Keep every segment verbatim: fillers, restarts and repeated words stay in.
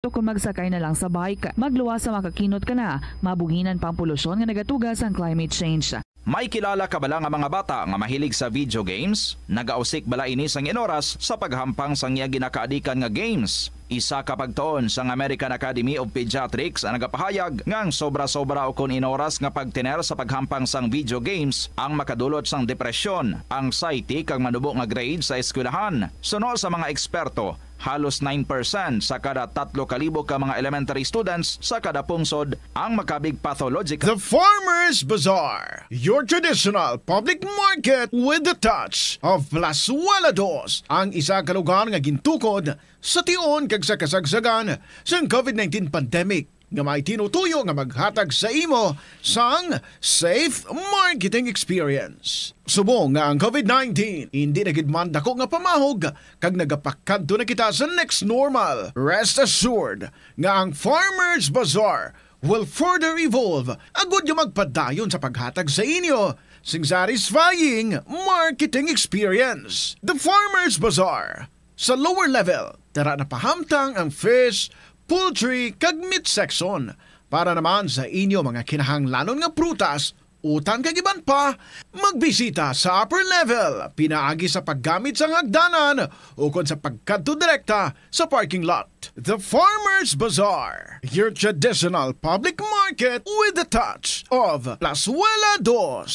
Kung magsakay na lang sa bike, magluwas sa makakinot ka na, mabuhinan pa ang polusyon nga nagatuga sang climate change. May kilala ka bala nga mga bata nga mahilig sa video games? Nagausik bala ini sang inoras sa paghampang sang iya ginakaadikan nga games? Isa ka pagtuon sang American Academy of Pediatrics ang nagapahayag nga ang sobra-sobra ukon inoras nga pagtener sa paghampang sang video games ang makadulot sang depresyon, anxiety, kag manubo nga grade sa eskwelahan. Suno sa mga eksperto, halos nine percent sa kada tatlo ka libo ka mga elementary students sa kada pungsod ang makabig pathological. The Farmers Bazaar, your traditional public market with the touch of Plazuela Dos, ang isa ka lugar nga gintukod sa tion kag sa kasagsagan sang covid nineteen pandemic nga may tinutuyo nga maghatag sa imo sang safe marketing experience. Subong nga ang covid nineteen hindi na gid man dako nga pamahog kag nagapakadto na kita sa next normal, rest assured nga ang Farmers Bazaar will further evolve agud nga magpadayon sa paghatag sa inyo sing satisfying marketing experience. The Farmers Bazaar, sa lower level, tara na pahamtang ang fish, poultry, kag meat section. Para naman sa inyo mga kinahanglanon nga prutas, utan kag iban pa, magbisita sa upper level pinaagi sa paggamit sang hagdanan ukon sa pagkadto direkta sa parking lot. The Farmers Bazaar, your traditional public market with the touch of Plazuela Dos.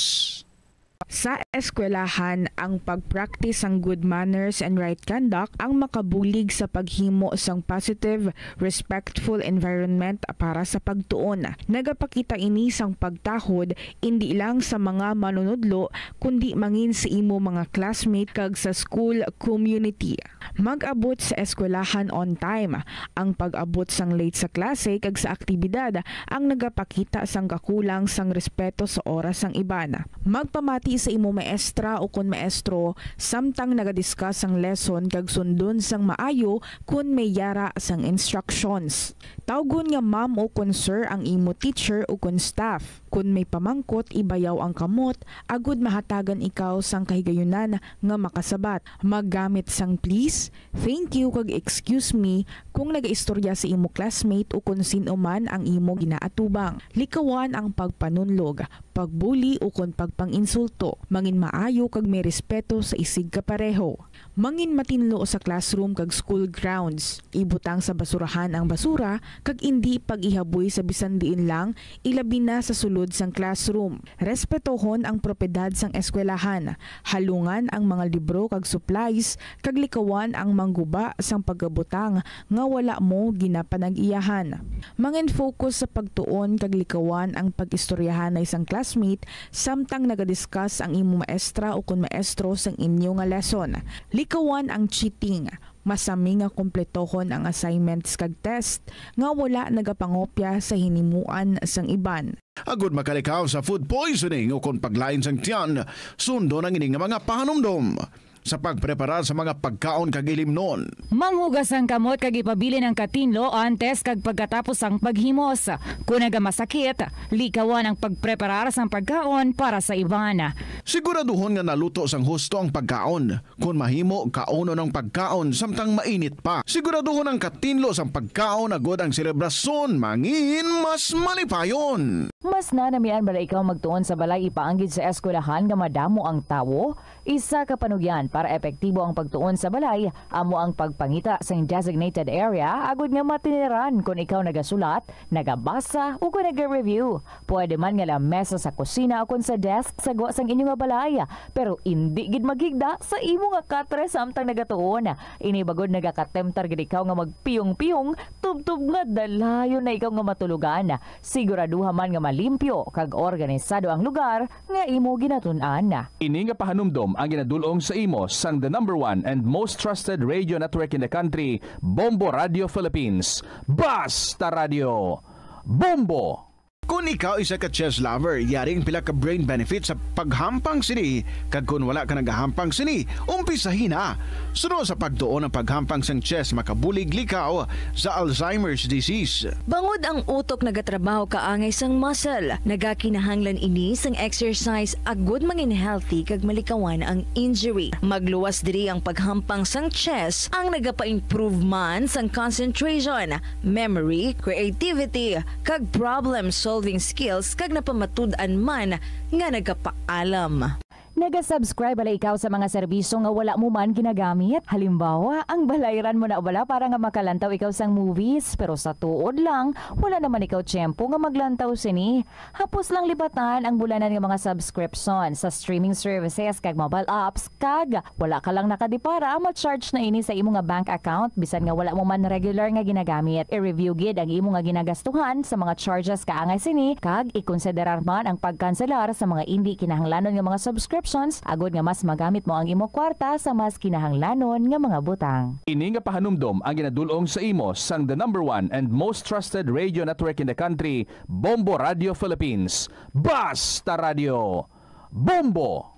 Sa eskwelahan, ang pag-practice sang good manners and right conduct ang makabulig sa paghimo sang positive, respectful environment para sa pagtuon. Nagapakita ini sang pagtahod indi lang sa mga manunudlo, kundi mangin sa imo mga classmate kag sa school community. Mag-abot sa eskwelahan on time. Ang pag-abot sang late sa klase kag sa aktibidad ang nagapakita sang kakulang sang respeto sa oras sang iban. Magpamati sa imo maestra ukon maestro samtang nagadiscuss sang lesson kag sundon sang maayo kon may yara sang instructions. Tawgon nga ma'am ukon sir ang imo teacher ukon staff. Kon may pamangkot, ibayaw ang kamot agud mahatagan ikaw sang kahigayunan nga makasabat. Maggamit sang please, thank you, kag excuse me kon nagaistorya sa imo classmate ukon sin-o man ang imo ginaatubang. Likawan ang pagpanunlog, pagbuli, ukon pagpang-insulto. Mangin maayo kag may respeto sa isig kapareho. Mangin matinlo sa classroom kag school grounds. Ibutang sa basurahan ang basura kag indi pag-ihaboy sa bisan diin lang, ilabi na sa sulod sang classroom. Respetohon ang propiedad sang eskwelahan. Halungan ang mga libro kag supplies kag likawan ang mangguba sang pagabutang nga wala mo ginapanag-iyahan. Mangin-focus sa pagtuon kag likawan ang pag-istoryahanay sang classmate samtang nagadiscuss ang imo maestra ukon maestro sang inyo nga lesson. Likawan ang cheating. Masami nga kumpletohon ang assignments kag test nga wala nagapangopya sa hinimuan sang iban. Agud makalikaw sa food poisoning ukon paglain sang tiyan, sundon ang ini nga mga pahanumdom. Sa pagpreparar sa mga pagkaon kag ilimnon. Manghugas ang kamot kag ipabilin ang katinlo antes kag pagkatapos sang paghimos. Kon nagamasakit, likawan ang pagpreparar sang pagkaon para sa iban. Siguraduhon nga naluto sang husto ang pagkaon. Kon mahimo, kaunon ang pagkaon samtang mainit pa. Siguraduhon ang katinlo sang pagkaon agud ang selebrasyon mangin mas malipayon. Mas nanamian bala ikaw magtuon sa balay ipaanggid sa eskwelahan nga madamo ang tawo? Isa ka panugyan para epektibo ang pagtuon sa balay amo ang pagpangita sing designated area agud nga matineran kon ikaw nagasulat, nagabasa, o kon naga-review. Pwede man nga lamesa sa kusina o kon sa desk sa gwa sang inyo nga balay, pero indi gid maghigda sa imo nga katre samtang nagatuon. Ini bagod nagakatemtar gid ikaw nga magpiyong-piyong tubtob nga dalayon na ikaw nga matulogan. Siguraduha man nga malimpyo kag organisado ang lugar nga imo ginatun-an. Ini nga pahanumdom ang ginadul-ong sa imo sang the number one and most trusted radio network in the country, Bombo Radio Philippines. Basta Radio Bombo! Kung ikaw isa ka chess lover, yari ang pila ka brain benefits sa paghampang sini, kag kung wala ka nagahampang sini, umpisahi na. Suno sa pagtuon ang paghampang sang chess makabulig likaw sa Alzheimer's disease. Bangod ang utok nagatrabaho kaangay sang muscle, nagakinahanglan ini sang exercise agud mangin healthy kag malikawan ang injury. Magluwas diri ang paghampang sang chess ang nagapa-improve man sang concentration, memory, creativity, kag problem-solving skills kag napamatud-an man nga nagapaalam. Naga-subscribe bala ikaw sa mga serbisyo nga wala mo man ginagamit? Halimbawa, ang balayran mo na bala para nga makalantaw ikaw sang movies, pero sa tuod lang, wala naman ikaw tiyempo nga maglantaw sini. Hapos lang libatan ang bulanan nga mga subscription sa streaming services kag mobile apps, kag wala ka lang nakadipara, ma-charge na ini sa imo nga bank account bisan nga wala mo man regular nga ginagamit. I-review gid ang imo nga ginagastuhan sa mga charges kaangay sini, kag ikonsiderar man ang pagkanselar sa mga indi kinahanglanon nga mga subscriptions agud nga mas magamit mo ang imo kwarta sa mas kinahanglanon nga mga butang. Ini nga pahanumdom ang ginadul-ong sa imo sang the number one and most trusted radio network in the country, Bombo Radio Philippines. Basta Radio, Bombo!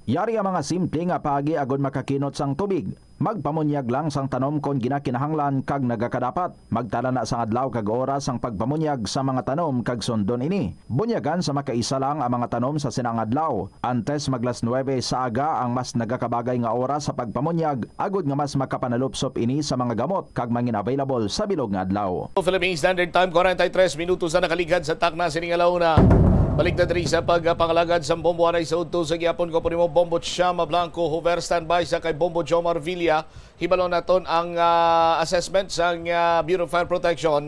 Yari ang mga simple nga paagi agud makakinot sang tubig. Magpamunyag lang sang tanom kon ginakinahanglan kag nagakadapat. Magtala na sang adlaw kag oras sang pagpamunyag sa mga tanom kag sundon ini. Bunyagan sa makaisa lang ang mga tanom sa sina nga adlaw. Antes mag las nuebe sa aga ang mas nagakabagay nga oras sa pagpamunyag, agud nga mas makapanalupsop ini sa mga gamot kag mangin available sa bilog nga adlaw. Philippine Standard Time, forty-three minutos na nakaligad sa takna sining alauna. Balik na diri sa pagpangalagad sa Bombo anay sa udto sa gihapon ko po nimo, Bombo Chama Blanco, Hoover, standby sa kay Bombo Jomar Villa. Hibalon naton ang, ah, assessment sang, ah, Bureau of Fire Protection.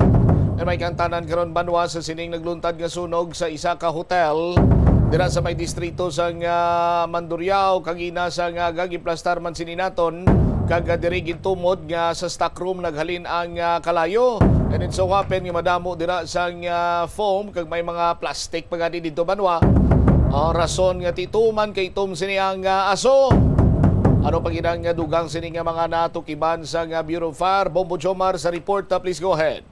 Nga may kantanan karon banwa sa sining nagluntad nga sunog sa isa ka hotel dira sa may distrito sang, ah, Mandurriao, kag ina sang, ah, gagiplastar man sini naton, kag, ah, diri gintumod nga sa stockroom naghalin ang, ah, kalayo. And it so happen nga madamo dira sang, ah, foam kag may mga plastic pa gani dito banwa. Ah, rason nga tituman kay itom sini ang, ah, aso. Ano pa gid ang, ah, dugang sini nga mga natukiban sang, ah, Bureau of Fire? Bombo Jomar sa report, ah, please go ahead.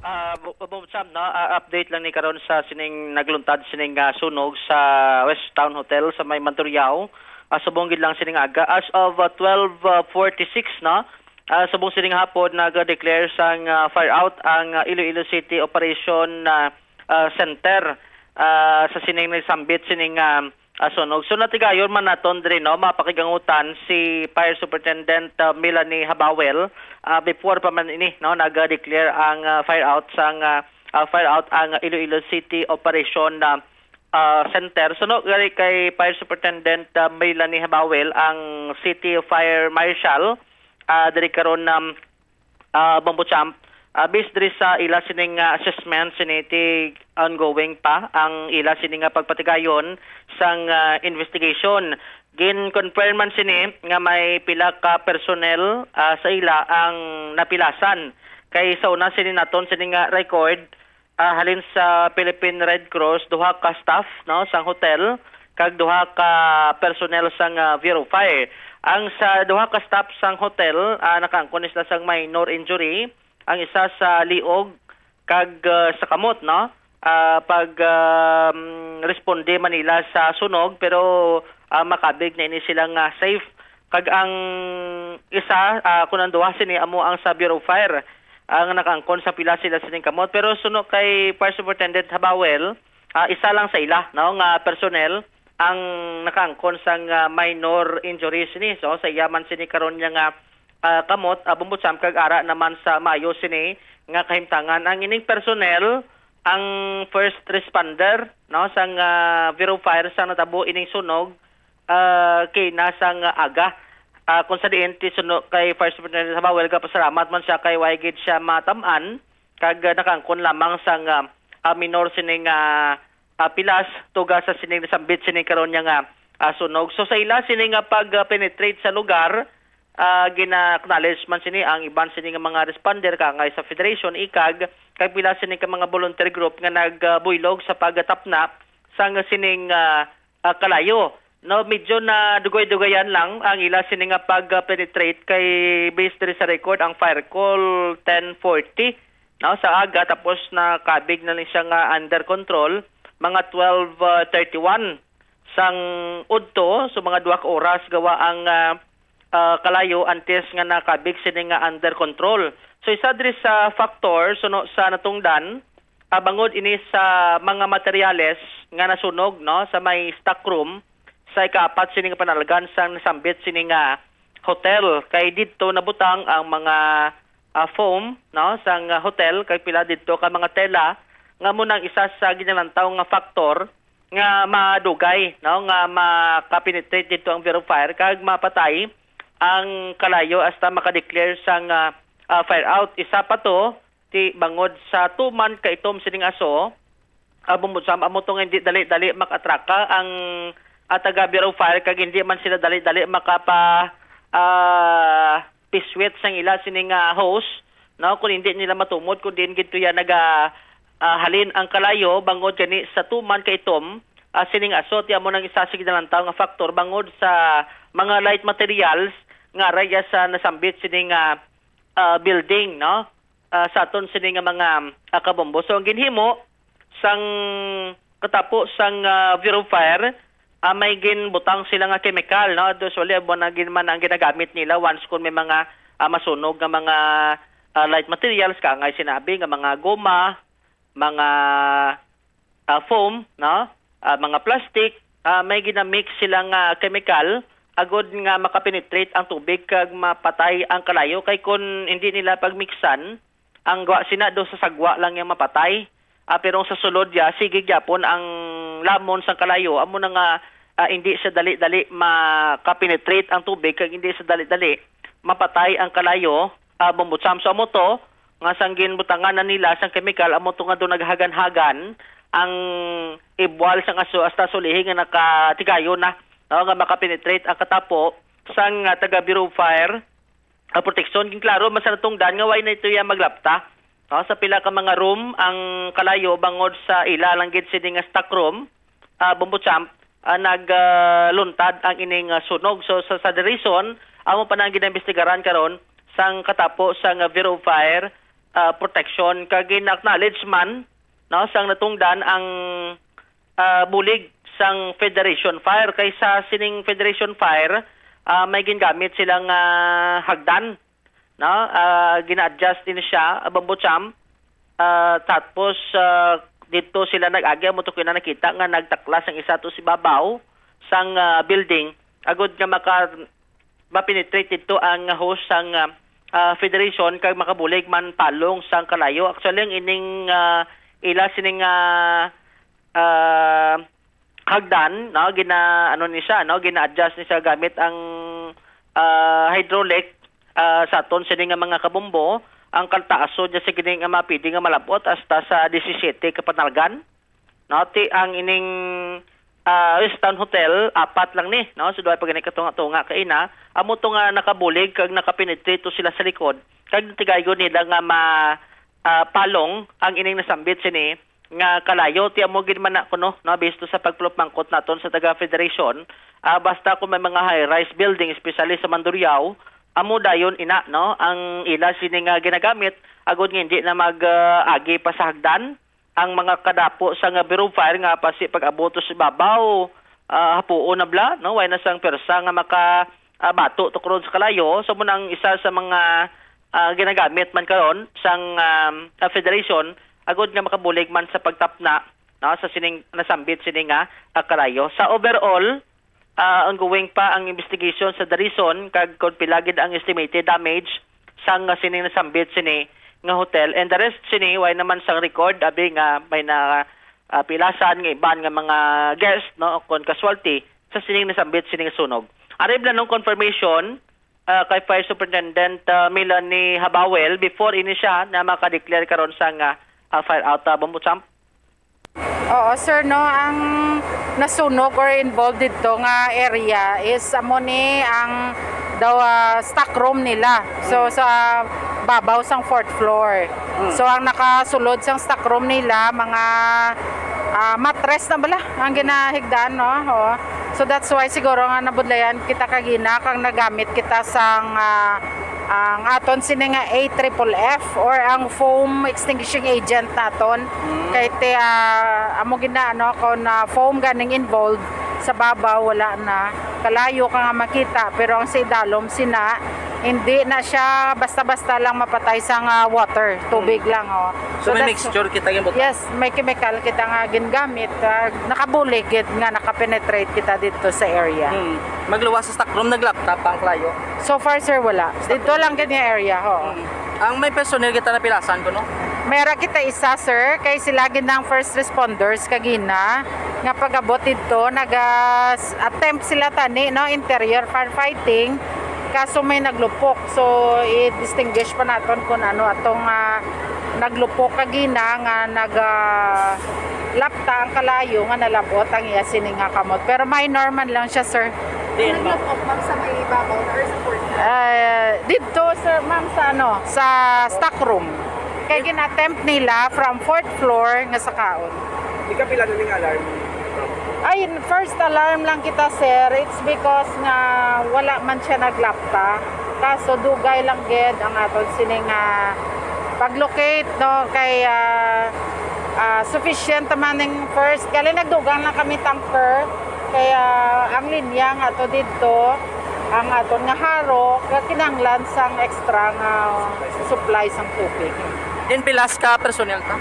Ah, Bu-, Bu-, Sam, no? Ah, update lang ni karon sa sining nagluntad sining, ah, sunog sa West Town Hotel sa may Mandurriao. Ah, subong gid lang sining aga. As of, ah, twelve forty-six, no? Ah, subong sining hapon nag-declare sang, ah, fire out ang, ah, Iloilo City Operation, ah, ah, Center, ah, sa sining nagsambit sining, ah, ah, sunog. So, natigayon man naton diri, no, mapakigangutan si Fire Superintendent, ah, Melanie Habawel, ah, before pa man ini, no, nag-declare ang, ah, fire out sang, ah, ah, fire out ang Iloilo City Operation, ah, ah, Center. So, no, gari kay Fire Superintendent, ah, Melanie Habawel, ang City Fire Marshal, ah, diri karon, um, ah, Bombo Champ, ah, based diri sa ila sining, ah, assessment, sini ti ongoing pa ang ila sini nga pagpatigayon sang, ah, investigation. Gin-confirm man sini nga may pila ka personnel, ah, sa ila ang napilasan. Kay sa una sini naton sini nga record, ah, halin sa Philippine Red Cross, duha ka staff, no, sang hotel, kag duha ka personnel sang, ah, Bureau of Fire. Ang sa duha ka staff sang hotel, ah, nakaangkon sila sang minor injury, ang isa sa liog kag, ah, sa kamot, no? Ah, pag, um, responde man nila sa sunog, pero, ah, makabig na ini sila nga safe. Kag ang isa, ah, kun ang duha sini amo ang sa Bureau of Fire, ang nakaangkon sa pila sila sining kamot. Pero suno kay Fire Superintendent Habawel, ah, isa lang sa ila, no, nga personnel ang nakaangkon sang, ah, minor injuries ni. So, sa iya man sini karon niya nga, ah, kamot, ah, Bombo Champ, kag ara naman sa maayo sini nga kahimtangan. Ang ining personnel, ang first responder, no, sang, ah, Bureau of Fire sang natabo ining sunog, ah, kay na sang aga. Ah, kung sa diin ti suno kay Fire Superintendent Habawel, gapasalamat man siya kay way gid siya matam-an, kag, ah, nakaangkon lamang sang, ah, ah, minor sining, ah, ah, pilas, tuga sa sining nasambit sining karon niya nga, ah, sunog. So, sa ila sini nga pag, ah, penetrate sa lugar, ah, gina-acknowledge man sini ang iban sini nga mga responder kaangay sa Federation, ikag kag pila sini ka mga volunteer group nga nagbuylog sa pagtapna sang sining, ah, ah, kalayo. No, medyo na dugay-dugayan lang ang ila sini nga pag-penetrate kay based diri sa record ang fire call ten forty. no, sa aga, tapos nakabig na lang siya nga under control mga twelve thirty-one sang udto, so mga duha ka oras gawa ang, ah, ah, kalayo antes nga nakabig sini nga under control. So isa diri sa factor suno sa natungdan, ah, bangod ini sa mga materyales nga nasunog, no, sa may stock room sa ikaapat sini nga panalgan sang nasambit sini nga hotel, kay didto nabutang ang mga, ah, foam, no, sang, ah, hotel, kag pila didto ka mga tela nga amo nang isa sa ginalantaw nga factor nga madugay, no, nga makapenetrate didto ang Vero fire kag mapatay ang kalayo hasta makadeclare sang, ah, ah, fire out. Isa pa to, ti bangod sa tuman ka itom sining aso, ah, bumbudsam, amo to nga hindi dali-dali makatraka ang, ah, taga Bureau of Fire, kag hindi man sila dali-dali makapa, ah, piswit sang ila sining, ah, hose, no, kung hindi nila matumod kung diin gid to yan naga, ah, halin ang kalayo, bangod gani sa tuman ka itom, ah, sining aso, ti amo nang isa sa ginalantaw nga factor bangod sa mga light materials nga raya sa nasambit sining, ah, ah, building, no? Ah, sa aton sini nga mga, ah, kabombo. So, ang ginhimo sang katapo sang, ah, Bureau of Fire, ah, may ginbutang sila nga chemical, no? Usually, amo na gid man ang ginagamit nila once kung may mga, ah, masunog nga mga, ah, light materials, kaangay sinabi nga mga goma, mga, ah, foam, no? Ah, mga plastic, ah, may ginamix sila nga chemical agod nga makapenetrate ang tubig kag mapatay ang kalayo, kay kun hindi nila pagmiksan, ang gwa sina do sa sagwa lang yang mapatay. Ah, pero sa sulod ya, sige gyapon ang lamon sang kalayo, amo na nga, ah, hindi siya dali-dali makapenetrate ang tubig kag hindi siya dali-dali mapatay ang kalayo. Ah, bumbutsam sa amo to, nga sang ginbutangan na nila sang chemical, amo to nga do naghagan-hagan ang ibwal sang aso hasta sulihi nga nakatigayon na, no, nga makapenetrate ang katapo sang, ah, taga Bureau of Fire, ah, Protection. Ginklaro man sa natungdan nga way na ito iya maglapta, no, sa pila ka mga room ang kalayo bangod sa ila lang gid sini nga stock room, ah, bumbutsam, ah, nag, ah, luntad ang ining, ah, sunog. So, sa, sa the reason, amo pa nang ginaimbestigaran karon sang katapo sang, ah, Bureau of Fire, ah, Protection, kag gin-acknowledge man, no, sang natungdan ang, ah, bulig sang Federation Fire. Kay sa sining Federation Fire, ah, may gingamit sila nga hagdan, no? Ah, gina-adjust din siya, ah, bumbutsam. Ah, tapos, ah, dito sila nag-agi, amo to ko na nakita nga nagtaklas ang isa to si babaw sang, ah, building, agud nga maka-, ma-penetrate dito ang hose sang, ah, ah, Federation kag makabulig man palong sang kalayo. Actually, ang ining, ah, ila sining, ah, ah, hagdan, no, gina-, ano ni siya, no, gina-adjust ni siya gamit ang, ah, hydraulic, ah, sa aton sini nga mga kabombo. Ang kaltaaso niya sa gini nga mapidi nga malabot hasta sa disisiyete ka panalgan, no, ti ang ining, ah, Westin Hotel, apat lang ni, no, so duha pa gani katunga-tunga kaina. Amo to nga nakabulig kag nakapenetrate to sila sa likod kag natigayon nila nga ma-, ah, palong ang ining nasambit sini nga kalayo. Ti amo gid man na kuno, no, bisto sa pagpulupmangkot naton sa taga Federation, ah, basta kung may mga high-rise building, especially sa Mandurriao, amo dayon ina, no, ang ila sini nga ginagamit agud nga hindi na mag, ah, agi pa sa hagdan ang mga kadapo sa nga Bureau of Fire nga pasi pag-abot sa babaw, ah, hapuon na bala, no, way na sang pwersa nga maka, ah, bato tukron sa kalayo. So, mo nang isa sa mga, ah, ginagamit man karon sang, um, ah, Federation agud nga makabulig man sa pagtapna, no, sa sining nasambit sini nga, ah, kalayo. Sa overall, ah, ongoing pa ang investigation sa the reason kag kon pila gid ang estimated damage sang, ah, sining nasambit sini nga hotel. And the rest sini, way naman sang record, abi nga may na, ah, pilasan nga iban nga mga guest, no, kon casualty sa sining nasambit sini nga sunog. Ari bala nung confirmation, ah, kay Fire Superintendent, ah, Melanie Habawel before ini siya na maka-declare karon sang, ah, ah, fire out, ah, Bombo Champ. Oo, sir, no, ang nasunog or involved dito nga area is amo ni ang daw, ah, stock room nila. So, sa babaw sang fourth floor. So, ang nakasulod sang stock room nila, mga, ah, matres na bala ang ginahigdaan, no? Oo. So, that's why siguro nga nabudlayan kita kagina kang nagamit kita sang, ah, Ang aton sini nga A triple F or ang foam extinguishing agent naton, kay ti, ah, amo gina, ano, kung, ah, foam ganing involved sa babaw, wala na. Kalayo ka nga makita, pero ang sa idalom sina, hindi na siya basta-basta lang mapatay sa nga water, tubig lang, oh. So, may that's mixture kita yung buta? Yes, may chemical kita nga gingamit, ah, nakabulig gid nga nakapenetrate kita dito sa area. Hmm. Magluwas sa stockroom, naglapta pa ang kalayo? So far, sir, wala. Dito lang gid nga area, ho. Hmm. Ang may personnel kita napilasan ko, no? Mera kita isa, sir, kay sila gid ang first responders kagina nga pag-abot dito, naga-attempt sila tani, no, interior firefighting, kaso may naglupok. So, i-distinguish pa naton kung ano atong, ah, naglupok kagina nga naga lapta ang kalayo nga nalabot ang iya sini nga kamot. Pero minor man lang siya, sir. Di, Ang naglapok, ma'am, sa may babaw na or sa fourth floor? Ah, dito, sir, ma'am, sa ano, sa stock room. Kay gin-attempt nila from fourth floor nga sa kaon. Di ka pila na ning alarm? Ay, first alarm lang kita, sir. It's because nga wala man siya naglapta. Kaso dugay lang gid ang aton sini nga pag-locate, no, kay, ah, ah, sufficient man ning first. Kali nagdugang lang kami tanker. Kaya ang linya nga to dito, ang aton nga haro, nga kinahanglan sang extra nga supply sang tubig. Din pilas ka personnel ka?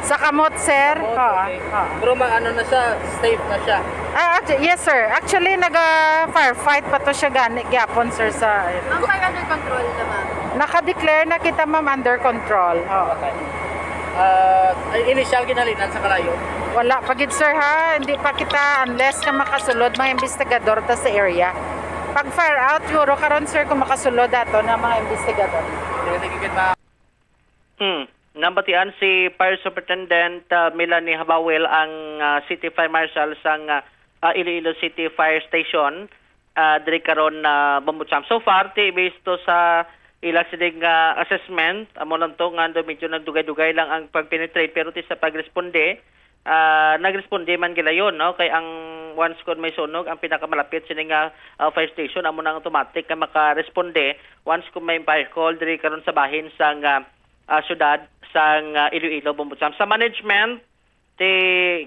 Sa kamot, sir. Kamot, Oo, okay. Oo. Pero ma-, ano na siya, safe na siya. Ah, actu-, yes, sir. Actually, naga-firefight pa to siya gani gyapon, sir, sa Ma'am, fire under control na, ma'am? Naka-declare na kita, ma'am, under control. Oo. Okay. Ah, ay, initial ginhalinan sa kalayo? Wala pa gid, sir, ha. Hindi pa kita, unless nga makasulod mga investigador ta sa area. Pag fire out, siguro karon, sir, kung makasulod ato na mga investigador. Sige, sige, ma'am. Hmm. Nabatian si Fire Superintendent, ah, Melanie Habawil, ang, ah, City Fire Marshal sang, ah, ah, Iloilo City Fire Station, ah, diri karon na Bombo Champ. So far, ti, based to sa ila sining, ah, assessment, amo lang to nga do medyo nagdugay-dugay lang ang pag-penetrate, pero ti sa pagresponde, ah, nagresponde man gilayon, no? Kay ang once kon may sunog, ang pinakamalapit sini nga, ah, fire station amo na ang automatic nga makaresponde once kon may fire call diri karon sa bahin sang, ah, ah, syudad sang, ah, Iloilo, Bombo Champ. Sa management, ti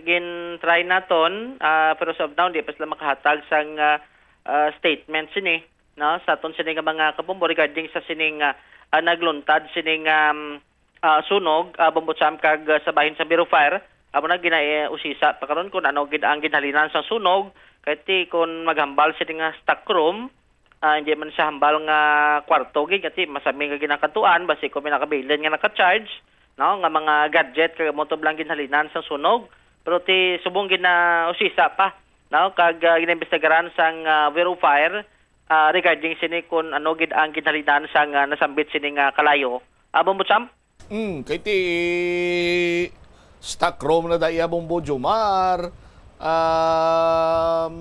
gin-try naton, ah, pero as of now, di pa sila makahatag sang, ah, ah, statement sini, no? Sa aton sini nga mga kabombo regarding sa sining, ah, ah, nagluntad sining, um, ah, sunog, ah, Bombo Champ, kag, ah, sa bahin sa Bureau of Fire, amo na gina-, eh, usisa pa karon kung ano gid ang ginhalinan sa sunog, kay ti kung maghambal sini nga stock room, ah, hindi man siya hambal nga kwarto gid, kay ti masami nga ginakadtuan, basi kung may nakabilin nga naka-charge, no, nga mga gadget, kag amo to lang ginhalinan sa sunog, pero ti subong gina-, usisa pa, no, kag, ah, ginaimbestigaran sang, ah, Bureau of Fire, ah, regarding sini kung ano gid ang ginhalinan sang, ah, nasambit sini nga kalayo. Ah, Bombo Champ? Mm, kay ti stock room na da iya, Bombo Jomar. Um,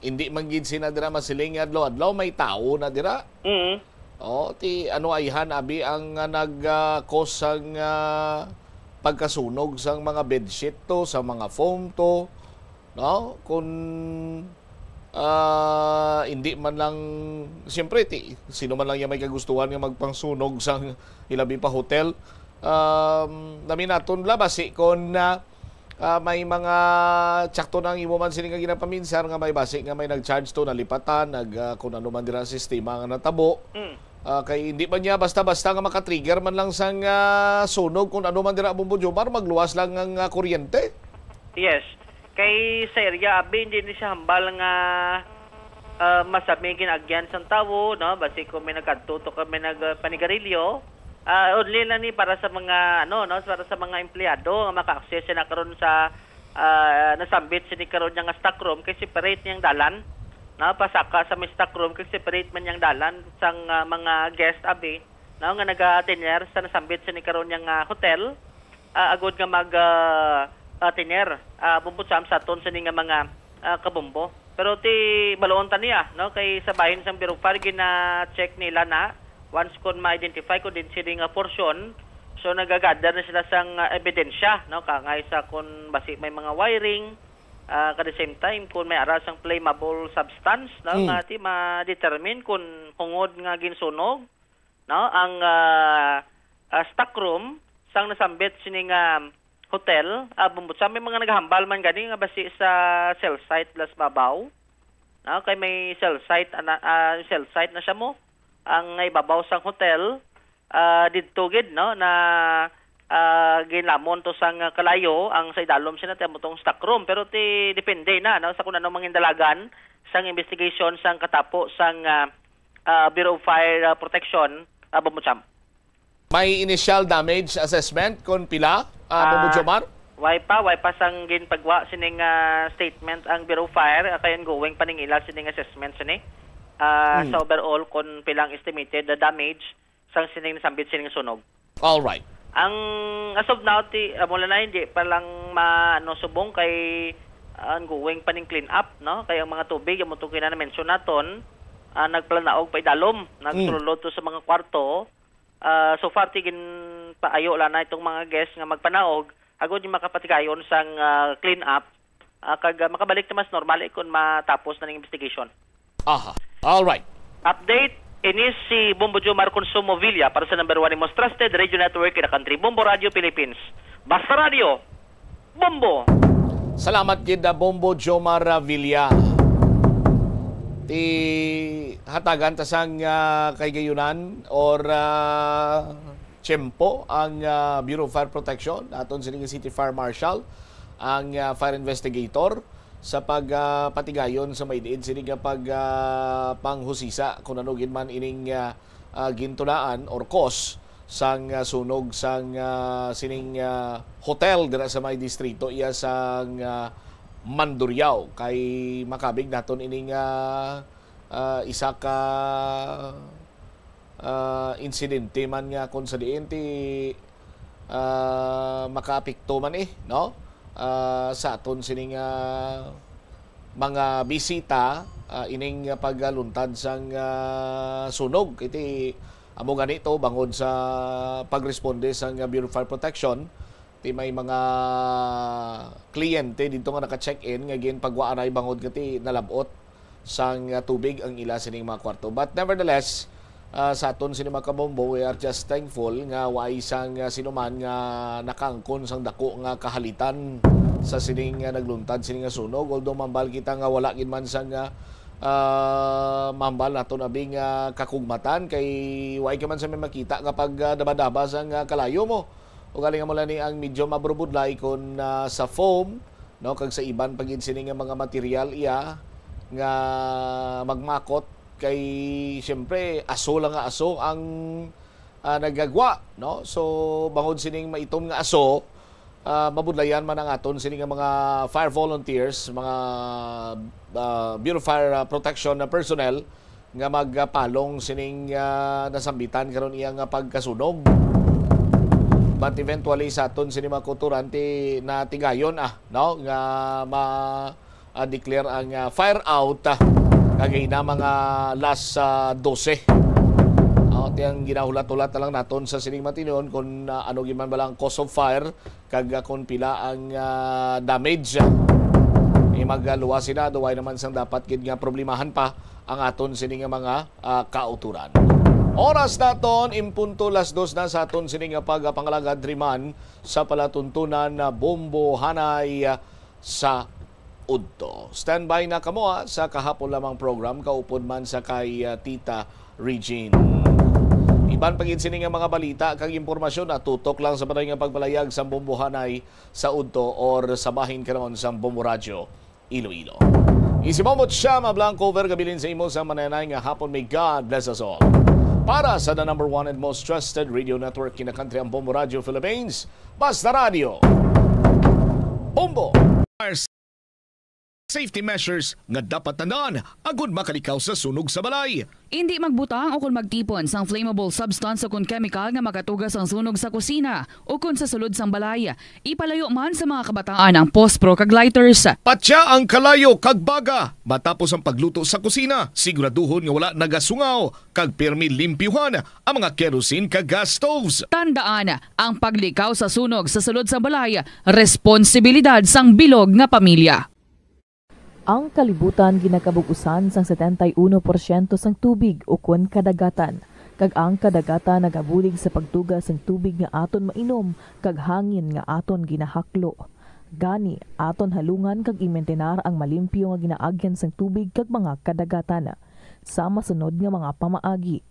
hindi man gid sina dira masiling nga adlaw-adlaw may tawo na dira. Mm. Oh, ti ano ayhan abi ang, ah, nag, ah, cause sang, ah, pagkasunog sang mga bedsheet to, sa mga foam to, no? Kung, ah, hindi man lang, siyempre, ti, sino man lang yung may kagustuhan nga magpangsunog sang ilabi pa hotel, um, naminaton la, basi kon, ah, ah, may mga tsakto na ang imo man sini nga ginapaminsar nga may basi nga may nag-charge to, nalipatan, nag, ah, kung ano man dira ang sistema nga natabo. Mm. Ah, kay hindi man niya basta-basta nga maka-trigger man lang sang, ah, sunog kung ano man dira, Bombo Jomar, magluwas lang ang, ah, kuryente. Yes. Kay sa area, abi, hindi ni siya hambal nga, ah, masami gin-agyan sang tawo, no? Basi kung may nagkadto to kay may nag, ah, panigarilyo, ah, only lang ni para sa mga, ano, no, para sa mga empleyado nga maka-access sila karon sa, ah, nasambit sini karon niya nga stock room kay separate niyang dalan, no? Pasaka sa may stock room kay separate man niyang dalan sang, ah, mga guest, abi, no, nga naga-tenir sa nasambit sini karon niya nga hotel, ah, agod nga mag, ah, ah, tenir, ah, Bombo Champ, sa aton sini nga mga, ah, kabombo. Pero ti baloon ta niya, no, kay sa bahin sang Bureau of Fire gina-check nila na once kon ma-identify kon din sini nga portion, so nagagather na sila sang, ah, ebidensya, no, kangay sa kon basi may mga wiring, ah, at the same time kon may ara sang flammable substance, no, Mm. nga ti ma-determine kon hungod nga ginsunog no, ang, ah, ah, stock room sang nasambit sini nga hotel, ah, Bombo Cham. May mga naghambal man gani nga basi sa cell site plus babaw. No, kay may cell site, ana, ah, cell site na siya mo. Ang ibabaw sang hotel, ah, didto gid, no, na, ah, ginlamon to sang kalayo, ang sa idalom sina ti amo tong stock room. Pero ti depende na, no, sa kung ano mangindalagan sang investigation sang katapo sang, ah, ah, Bureau of Fire, ah, Protection, ah, Bombo Cham. May initial damage assessment kung pila, ah, Bombo Ah, Jomar? Way pa, way pa sang ginpagwa sining, ah, statement ang Bureau of Fire, ah, kay ongoing pa ning ila sining assessment sini. Ah, Hmm. Sa overall kung pilang estimated the damage sang sining nasambit sining sunog. All right. Ang as of now, ti, ah, mula na hindi pa lang ma-, ano, subong kay, ah, ongoing pa ning clean up, no? Kay ang mga tubig, amo to kina na-mention naton, ah, nagplanaog pa idalom, Hmm. nagsulod to sa mga kwarto. Ah, so far, ti ginpaayo lang na itong mga guests nga magpanaog, agod yung makapatigayon sang, ah, clean up, ah, kag, ah, makabalik na mas normal, eh, kung matapos na ning investigation. Aha. All right. Update, inis si Bombo Jomar Consumo Villa para sa number one, most trusted radio network in the country, Bombo Radio Philippines. Basta Radio, Bombo! Salamat gid, ah, Bombo Jomar, ah, Villa. Ti hatagan ta sang, ah, kahigayonan or, ah, tiyempo ang, ah, Bureau of Fire Protection, aton sini nga City Fire Marshal, ang, ah, fire investigator sa pag, ah, patigayon sa may diin sini nga pag, ah, panghusisa kung ano gid man ining, ah, ah, gintulaan or cause sang, ah, sunog sang, ah, sining, ah, hotel dira sa may distrito iya sang, ah, Mandurriao. Kay makabig naton ining, ah, ah, isa ka, ah, insidente man nga kung sa diin ti, ah, makaapekto man, eh, no? Ah, sa aton sining, ah, mga bisita, ah, ining pagluntad sang, ah, sunog. Iti amo gani to bangod sa pagresponde sang Bureau of Fire Protection, ti may mga kliyente didto nga naka-check-in nga ginpagwaanay bangod nga ti nalab-ot sang, ah, tubig ang ila sining mga kwarto. But nevertheless, ah, sa aton sini, mga kabombo, we are just thankful nga way sang, ah, sinuman nga nakaangkon sang dako nga kahalitan sa sining, ah, nagluntad sining nga sunog. Although mambal kita nga wala gid man sang, ah, ah, mambal naton abi nga kakugmatan kay way ka man sa may makita nga pag, ah, daba-daba sang, ah, kalayo mo. Ugaling amo lang ni ang medyo maburubudlay kon, ah, sa foam, no, kag sa iban pa gid sini nga mga material iya nga magmakot kay siyempre aso lang nga aso ang, ah, nagagwa, no? So bangod sining maitom nga aso, ah, mabudlayan man ang aton sini nga mga fire volunteers, mga, ah, Bureau of Fire, ah, Protection na personnel nga magpalong sining, ah, nasambitan karon iya nga pagkasunog. But eventually, sa aton sini mga kauturan, ti natigayon, ah, no, nga ma, ah, declare ang, ah, fire out, ah, kagina mga last, ah, dose. Ah, ti ang ginahulat-hulat na lang naton sa sining matinon kung, ah, ano gid man bala ang cause of fire kag, ah, kung pila ang, ah, damage. Eh, magluwas sila, duway naman sang dapat gid nga problemahan pa ang aton sini nga mga, ah, kauturan. Oras naton, impunto las dos na sa aton sini nga pagpangalagad, Triman, sa palatuntunan na Bombo Hanay, ah, sa Udto. Standby na kamo, ah, sa kahapon lamang program, kaupod man sa kay, ah, Tita Regine. Iban pa gid sini nga mga balita kag impormasyon, natutok lang sa balay nga pagpalayag sa Bombo Hanay sa Udto or sa bahin karon sa Bombo Radyo Iloilo. Isi Momot siya, Mablang Cover, gabilin sa imo sa mananay nga hapon. May God bless us all. Para sa the number one and most trusted radio network in the country, ang Bombo Radio Philippines, Basta Radio. Bombo! Safety measures nga dapat tandaan agud makalikaw sa sunog sa balay. Indi magbutang o kon magtipon sang flammable substance o kon chemical nga makatuga sang sunog sa kusina o kon sa sulod sang balay. Ipalayo man sa mga kabataan ang pospro kag lighters. Patya ang kalayo kag baga. Matapos ang pagluto sa kusina, siguraduhon nga wala nagasungaw kag pirmi limpyuhan ang mga kerosene kag gas stoves. Tandaan, ang paglikaw sa sunog sa sulod sang balay, responsibilidad sang bilog nga pamilya. Ang kalibutan ginakabug-usan sang setenta y uno porsyento sang tubig ukon kadagatan. kag ang kadagatan nagabulig sa pagtuga sang tubig nga aton mainom kag hangin nga aton ginahaklo. Gani, aton halungan kag imintenar ang malimpyo nga ginaagyan sang tubig kag mga kadagatan. Sa masunod nga mga pamaagi,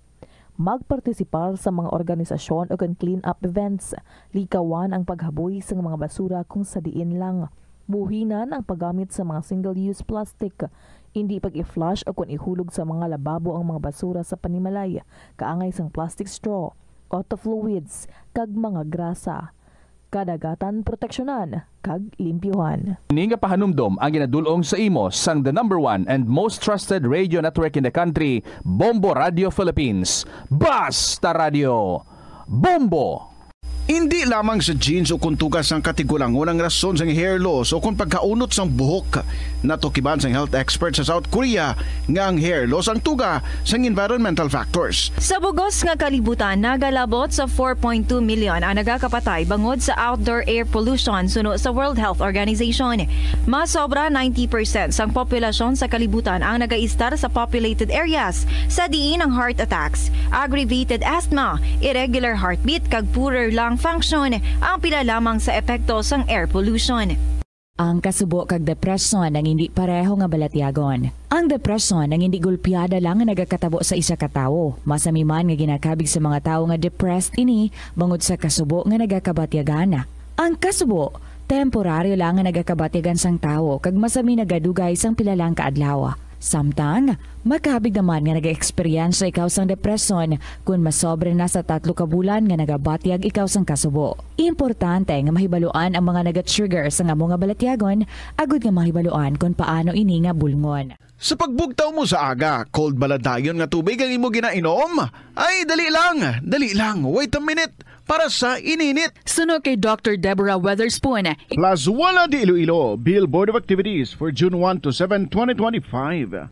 magpartisipar sa mga organisasyon ug ang clean-up events. Likawan ang paghaboy sang mga basura kung sa diin lang. Buhinan ang paggamit sa mga single-use plastic. Indi pag-i-flush o kon ihulog sa mga lababo ang mga basura sa panimalay, kaangay sang plastic straw, auto fluids, kag mga grasa. Kadagatan proteksyonan kag limpyuhan. Ini nga pahanumdom ang ginadul-ong sa imo sang the number one and most trusted radio network in the country, Bombo Radio Philippines. Basta Radio, Bombo! Indi lamang sa genes o kon tuga sang katigulangon ang rason sang hair loss o kon pagkaunot sang buhok. Natukiban sang health expert sa South Korea nga ang hair loss ang tuga sang environmental factors. Sa bug-os nga kalibutan, nagalabot sa four point two million ang nagakapatay bangod sa outdoor air pollution suno sa World Health Organization. Mas sobra ninety percent sang populasyon sa kalibutan ang nagaistar sa populated areas, sa diin ang heart attacks, aggravated asthma, irregular heartbeat, kag poorer lung function ang pila lamang sa epekto sang air pollution. Ang kasubo kag depresyon ang indi pareho nga balatyagon. Ang depresyon ang indi gulpiada lang nga nagakatabo sa isa ka tawo. Masami man nga ginakabig sa mga tawo nga depressed ini bangod sa kasubo nga nagakabatyagan. Ang kasubo, temporaryo lang nga nagakabatyagan sang tawo kag masami nagadugay sang pila lang ka adlaw. Samtang, makabig naman nga nag-eksperyensya ikaw sang depresyon kon masobra na sa tatlo ka bulan nga nagabatyag ikaw sang kasubo. Importante nga mahibaluan ang mga naga-trigger sang amo nga balatyagon agud nga mahibaluan kon paano ini nga bulngon. Sa pagbugtaw mo sa aga, cold bala dayon nga tubig ang imo ginainom? Ay, dali lang, dali lang, wait a minute, para sa ininit. Suno kay Doctor Deborah Weatherspoon, Plazuela de Iloilo, Bill Board of Activities for June one to seven, twenty twenty-five.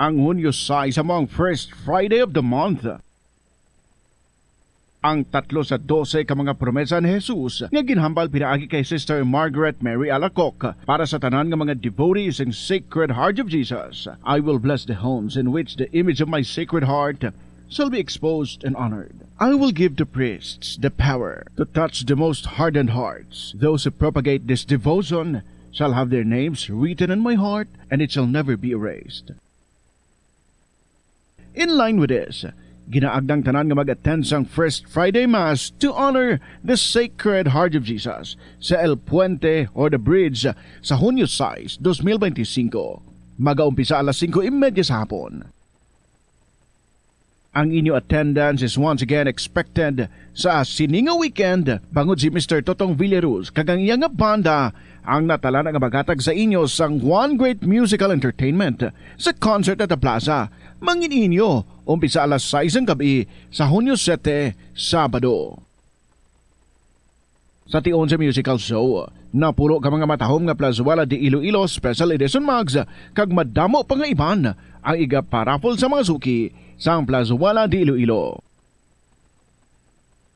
Ang Hunyo sais amo ang first Friday of the month. Ang tatlo sa dose ka mga promesa ni Jesus nga ginhambal pinaagi kay Sister Margaret Mary Alacoc para sa tanan nga mga devotees sang Sacred Heart of Jesus. "I will bless the homes in which the image of my Sacred Heart shall be exposed and honored. I will give the priests the power to touch the most hardened hearts. Those who propagate this devotion shall have their names written in my heart, and it shall never be erased." In line with this, ginaagda ang tanan nga mag-attend sang First Friday Mass to honor the Sacred Heart of Jesus sa El Puente or the Bridge sa Hunyo sais, dos mil benti singko. Magaumpisa alas singko y media sa hapon. Ang inyo attendance is once again expected sa sini nga weekend, bangod si Mister Totong Villaruz kag ang iya nga banda ang natalana nga maghatag sa inyo sang one great musical entertainment sa concert at the plaza. Mangin inyo, umpisa alas sais sang gab-i sa Hunyo sete, Sabado. Sa tion sa musical show, napulo ka mga matahom nga Plazuela de Iloilo Special Edition mugs kag madamo pa nga iban ang iga-paraffle sa mga suki sang Plazuela de Iloilo.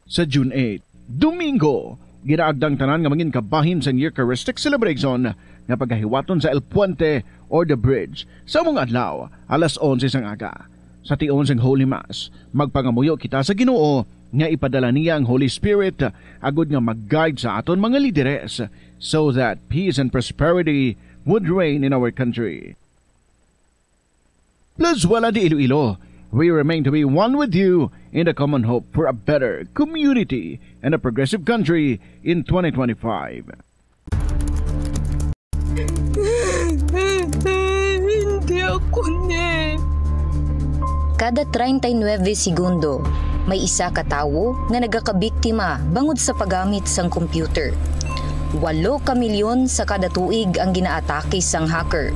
Sa June eight, Domingo, ginaagda ang tanan nga mangin kabahin sang Eucharistic celebration nga pagahiwaton sa El Puente or the Bridge sa amo nga adlaw, alas onse sang aga. Sa tion sang Holy Mass, magpangamuyo kita sa Ginoo nga ipadala niya ang Holy Spirit agud nga mag-guide sa aton mga lideres, so that peace and prosperity would reign in our country. Plazuela de Iloilo, we remain to be one with you in the common hope for a better community and a progressive country in twenty twenty-five. Hindi ako ni. Kada treinta y nueve segundo, may isa ka tawo nga nagakabiktima bangod sa paggamit sang computer. Walo ka milyon sa kada tuig ang ginaatake sang hacker.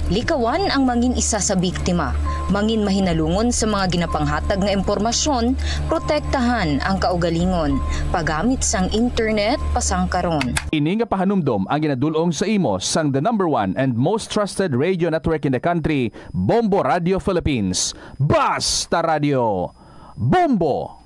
Likawan ang mangin isa sa biktima, mangin mahinalungon sa mga ginapanghatag nga impormasyon, protektahan ang kaugalingon, paggamit sang internet pasangkaron. Ini nga pahanumdom ang ginadul-ong sa imo sang the number one and most trusted radio network in the country, Bombo Radio Philippines. Basta Radio, Bombo!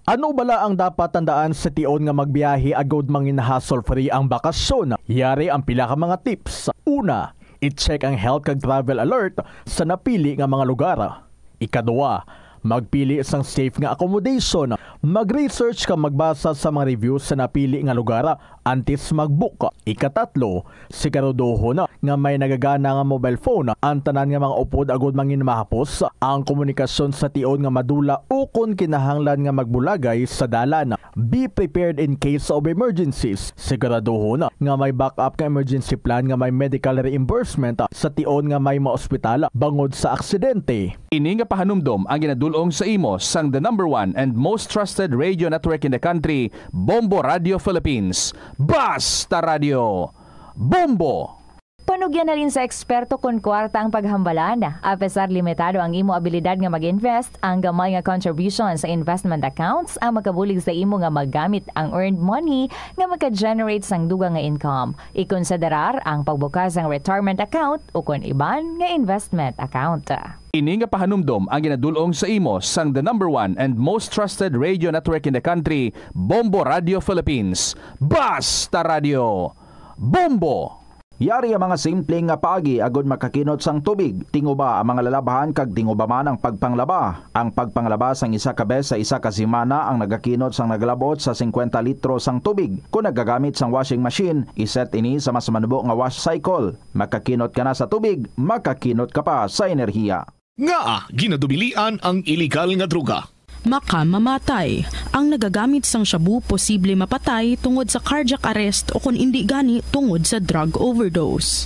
Ano bala ang dapat tandaan sa tion nga magbiyahe agud mangin hassle-free ang bakasyon? Yari ang pila ka mga tips. Una, i-check ang health kag travel alert sa napili nga mga lugar. Ikadua, magpili sang safe nga accommodation. Mag-research kag magbasa sa mga reviews sa napili nga lugar antes mag-book. Ikatatlo, siguraduhon nga may nagagana nga mobile phone ang tanan nga mga upod agud mangin mahapos ang komunikasyon sa tion nga madula ukon kinahanglan nga magbulagay sa dalan. Be prepared in case of emergencies. Siguraduhon nga may backup nga emergency plan nga may medical reimbursement sa tion nga may maospital bangod sa aksidente. Ini nga pahanumdom ang ginadul-ong sa imo sang the number one and most trusted radio network in the country, Bombo Radio Philippines. Basta Radio Bombo! Panugyan halin sa eksperto kon kwarta ang paghambalan. Apesar limitado ang imo abilidad nga mag-invest, ang gamay nga contribution sa investment accounts ang makabulig sa imo nga magamit ang earned money nga maka-generate sang dugang nga income. Ikonsiderar ang pagbukas sang retirement account ukon iban nga investment account. Ini nga pahanumdom ang ginadul-ong sa imo sang the number one and most trusted radio network in the country, Bombo Radio Philippines. Basta Radio Bombo! Yari ang mga simple nga paagi agud makakinot sang tubig. Tinguba ang mga lalabhan kag tinguba man ang pagpanglaba. Ang pagpanglaba sang isa ka bes sa isa ka semana ang nagakinot sang nagalab-ot sa singkwenta litro sang tubig. Kon nagagamit sang washing machine, iset ini sa mas manubo nga wash cycle. Makakinot ka na sa tubig, makakinot ka pa sa enerhiya. Ngaa ginadubilian ang iligal nga droga? Makamamatay. Ang nagagamit sang shabu posible mapatay tungod sa cardiac arrest o kon indi gani tungod sa drug overdose.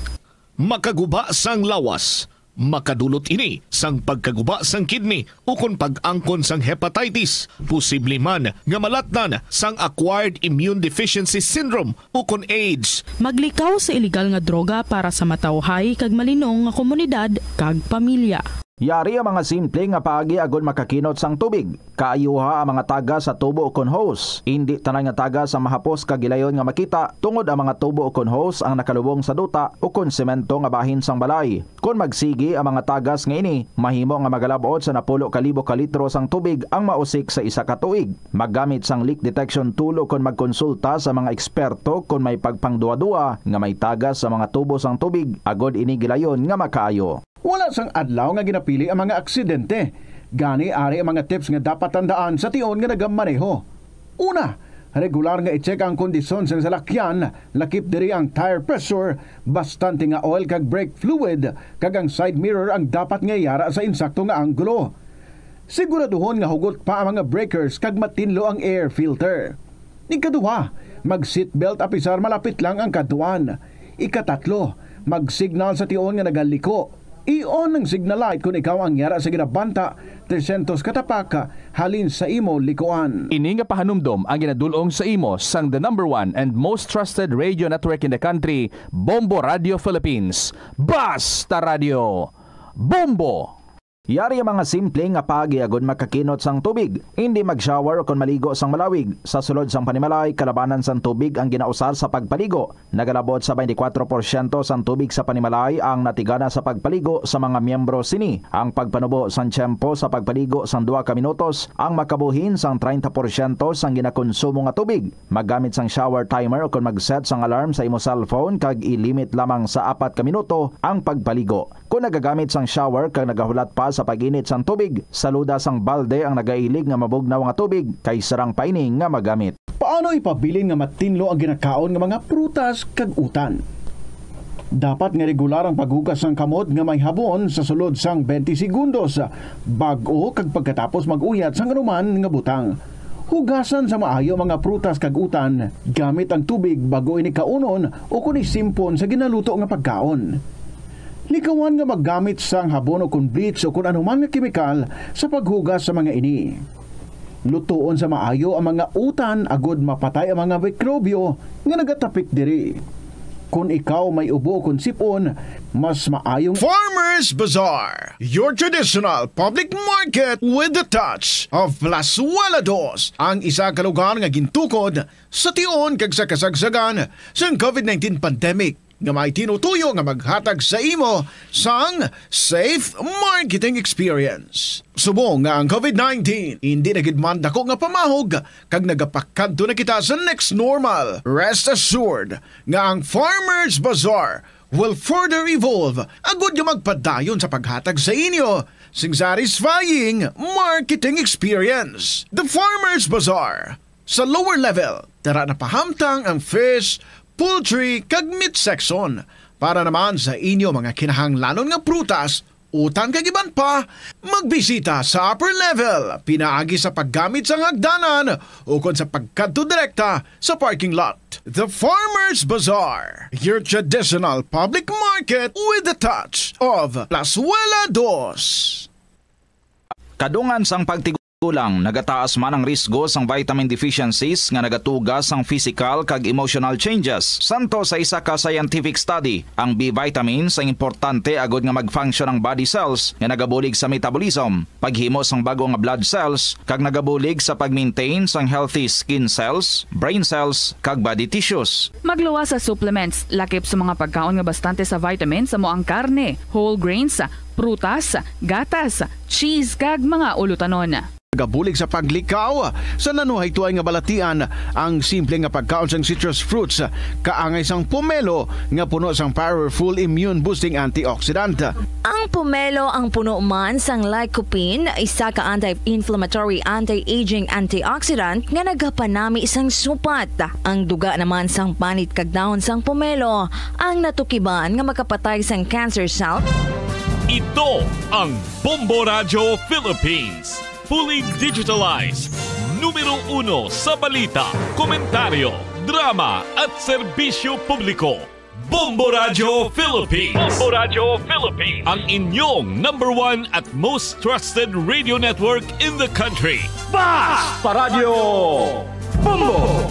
Makaguba sang lawas. Makadulot ini sang pagkaguba sang kidney ukon pag-angkon sang hepatitis, posible man nga malatnan sang acquired immune deficiency syndrome ukon AIDS. Maglikaw sa iligal nga droga para sa matawhay kag malinong nga komunidad kag pamilya. Yari ang mga simple nga paagi agud makakinot sang tubig. Kaayuha ang mga tagas sa tubo ukon hose. Indi tanan nga tagas ang mahapos kag gilayon nga makita, tungod ang mga tubo ukon hose ang nakalubong sa duta ukon semento nga bahin sang balay. Kon magsigi ang mga tagas nga ini, mahimo nga magalab-ot sa napulo ka libo ka litro sang tubig ang mausik sa isa ka tuig. Maggamit sang leak detection tool ukon magkonsulta sa mga eksperto kon may pagpangduwa-duwa nga may tagas sa mga tubo sang tubig, agod ini gilayon nga makaayo. Wala sang adlaw nga ginapili ang mga aksidente. Gani, ari ang mga tips nga dapat tandaan sa tion nga nagamaneho. Una, regular nga i-check ang kondisyon sang salakyan, lakip diri ang tire pressure, bastante nga oil kag brake fluid, kag ang side mirror ang dapat nga yara sa insakto nga anggulo. Siguraduhon nga hugot pa ang mga breakers kag matinlo ang air filter. Ikaduha, mag-seatbelt apisar malapit lang ang kadtuan. Ikatatlo, mag-signal sa tion nga nagaliko. I-on ang signal light kon ikaw ang yara sa ginabanta trescientos ka tapak halin sa imo likuan. Ini nga pahanumdom ang ginadul-ong sa imo sang the number one and most trusted radio network in the country, Bombo Radio Philippines. Basta Radio Bombo! Yari ang mga simple nga paagi agud makakinot sang tubig. Indi mag-shower ukon maligo sang malawig. Sa sulod sang panimalay, kalabanan sang tubig ang ginausar sa pagpaligo. Nagalabot sa twenty-four porsyento sang tubig sa panimalay ang natigana sa pagpaligo sa mga miyembro sini. Ang pagpanubo sang tiyempo sa pagpaligo sang duha ka minutos ang makabuhin sang treinta porsyento sang ginakonsumo nga tubig. Maggamit sang shower timer ukon mag-set sang alarm sa imo cellphone kag i-limit lamang sa apat ka minuto ang pagpaligo. Kon nagagamit sang shower kag nagahulat pa sa pag-init sang tubig, saluda sang balde ang nagailig nga mabugnaw nga tubig kay sarang pa ini nga magamit. Paano ipabilin nga matinlo ang ginakaon nga mga prutas kag utan? Dapat nga regular ang paghugas sang kamot nga may habon sa sulod sang twenty segundos bag-o kag pagkatapos mag-uyat sang anuman nga butang. Hugasan sa maayo ang mga prutas kag utan gamit ang tubig bag-o ini kaunon ukon isimpon sa ginaluto nga pagkaon. Likawan nga maggamit sang habon ukon bleach ukon anuman nga kemikal sa paghugas sa mga ini. Lutoon sa maayo ang mga utan agod mapatay ang mga mikrobyo nga nagatapik diri. Kon ikaw may ubo ukon sip-on, mas maayong Farmers Bazaar, your traditional public market with the touch of Plazuela Dos, ang isa ka lugar nga gintukod sa tion kag sa kasagsagan sang covid nineteen pandemic, nga may tinutuyo nga maghatag sa imo sang safe marketing experience. Subong nga ang covid nineteen indi na gid man dako nga pamahog kag nagapakadto na kita sa next normal, rest assured nga ang Farmers Bazaar will further evolve agud nga magpadayon sa paghatag sa inyo sing satisfying marketing experience. The Farmers Bazaar. Sa lower level, dara na pahamtang ang fish, poultry, kag meat section. Para naman sa inyo mga kinahanglanon nga prutas, utan kag iban pa, magbisita sa upper level, pinaagi sa paggamit sang hagdanan ukon sa pagkadto direkta sa parking lot. The Farmers Bazaar, your traditional public market with the touch of Plazuela Dos. Kadungan sang pagtigulang, nagataas man ang risgo sang vitamin deficiencies nga nagatuga sang physical kag emotional changes. Santo sa isa ka scientific study, ang B vitamins ang importante agod nga mag-function ang body cells nga nagabulig sa metabolism, paghimo sang bag-o nga blood cells, kag nagabulig sa pag-maintain sang healthy skin cells, brain cells, kag body tissues. Magluwas sa supplements, lakip sa mga pagkaon nga bastante sa vitamins, amo ang karne, whole grains, prutas, gatas, cheese, kag mga ulutanon. Nagabulig sa paglikaw sa nanuhaytoay nga balatian ang simple nga pagkaon sang citrus fruits, kaangay sang pomelo nga puno sang powerful immune-boosting antioxidant. Ang pomelo ang puno man sang lycopene, isa ka anti-inflammatory, anti-aging antioxidant nga nagapanami sang supat. Ang duga naman sang panit kag dahon sang pomelo ang natukiban nga makapatay sang cancer cell. Ito ang Bombo Radyo Philippines. Fully digitalized. Numero uno sa balita, komentaryo, drama, at serbisyo publiko. Bombo Radyo Philippines. Bombo Radyo Philippines. Ang inyong number one at most trusted radio network in the country. Basta Radyo Bombo!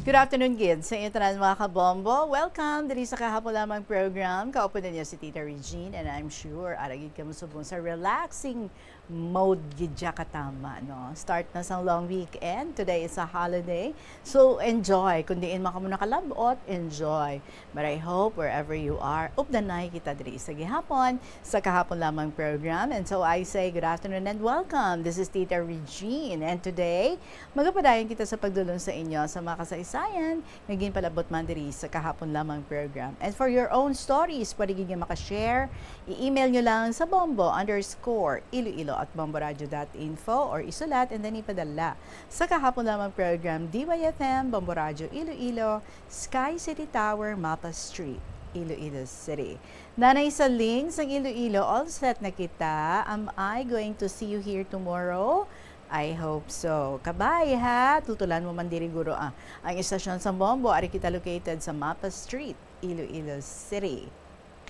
Good afternoon gid sa inyo tanan, mga kabombo. Welcome diri sa kahapon lamang program. Kaupo ninyo si Tita Regine, and I'm sure ara gid kamo subong sa relaxing mode gid siya katama, no? Start na sang long weekend. Today is a holiday. So, enjoy. Kung diin man kamo nakalab-ot, enjoy. But I hope wherever you are, updanay kita diri sa gihapon, sa kahapon lamang program. And so I say good afternoon and welcome. This is Tita Regine. And today, magapadayon kita sa pagdulong sa inyo sa mga kasaysayan nga ginpalabot man diri sa kahapon lamang program. And for your own stories, pwede gid nga makashare. I-email nyo lang sa bombo underscore iloilo at bomboradio dot info or isulat and then ipadala sa kahapon lamang program, D Y F M, Bombo Radyo Iloilo, Sky City Tower, Mapa Street, Iloilo City. Nanay Saling sang Iloilo, all set na kita. Am I going to see you here tomorrow? I hope so. Kabay, ha? Tutulan mo man diri, guro, ah. Ang istasyon sang Bombo, ari kita located sa Mapa Street, Iloilo City.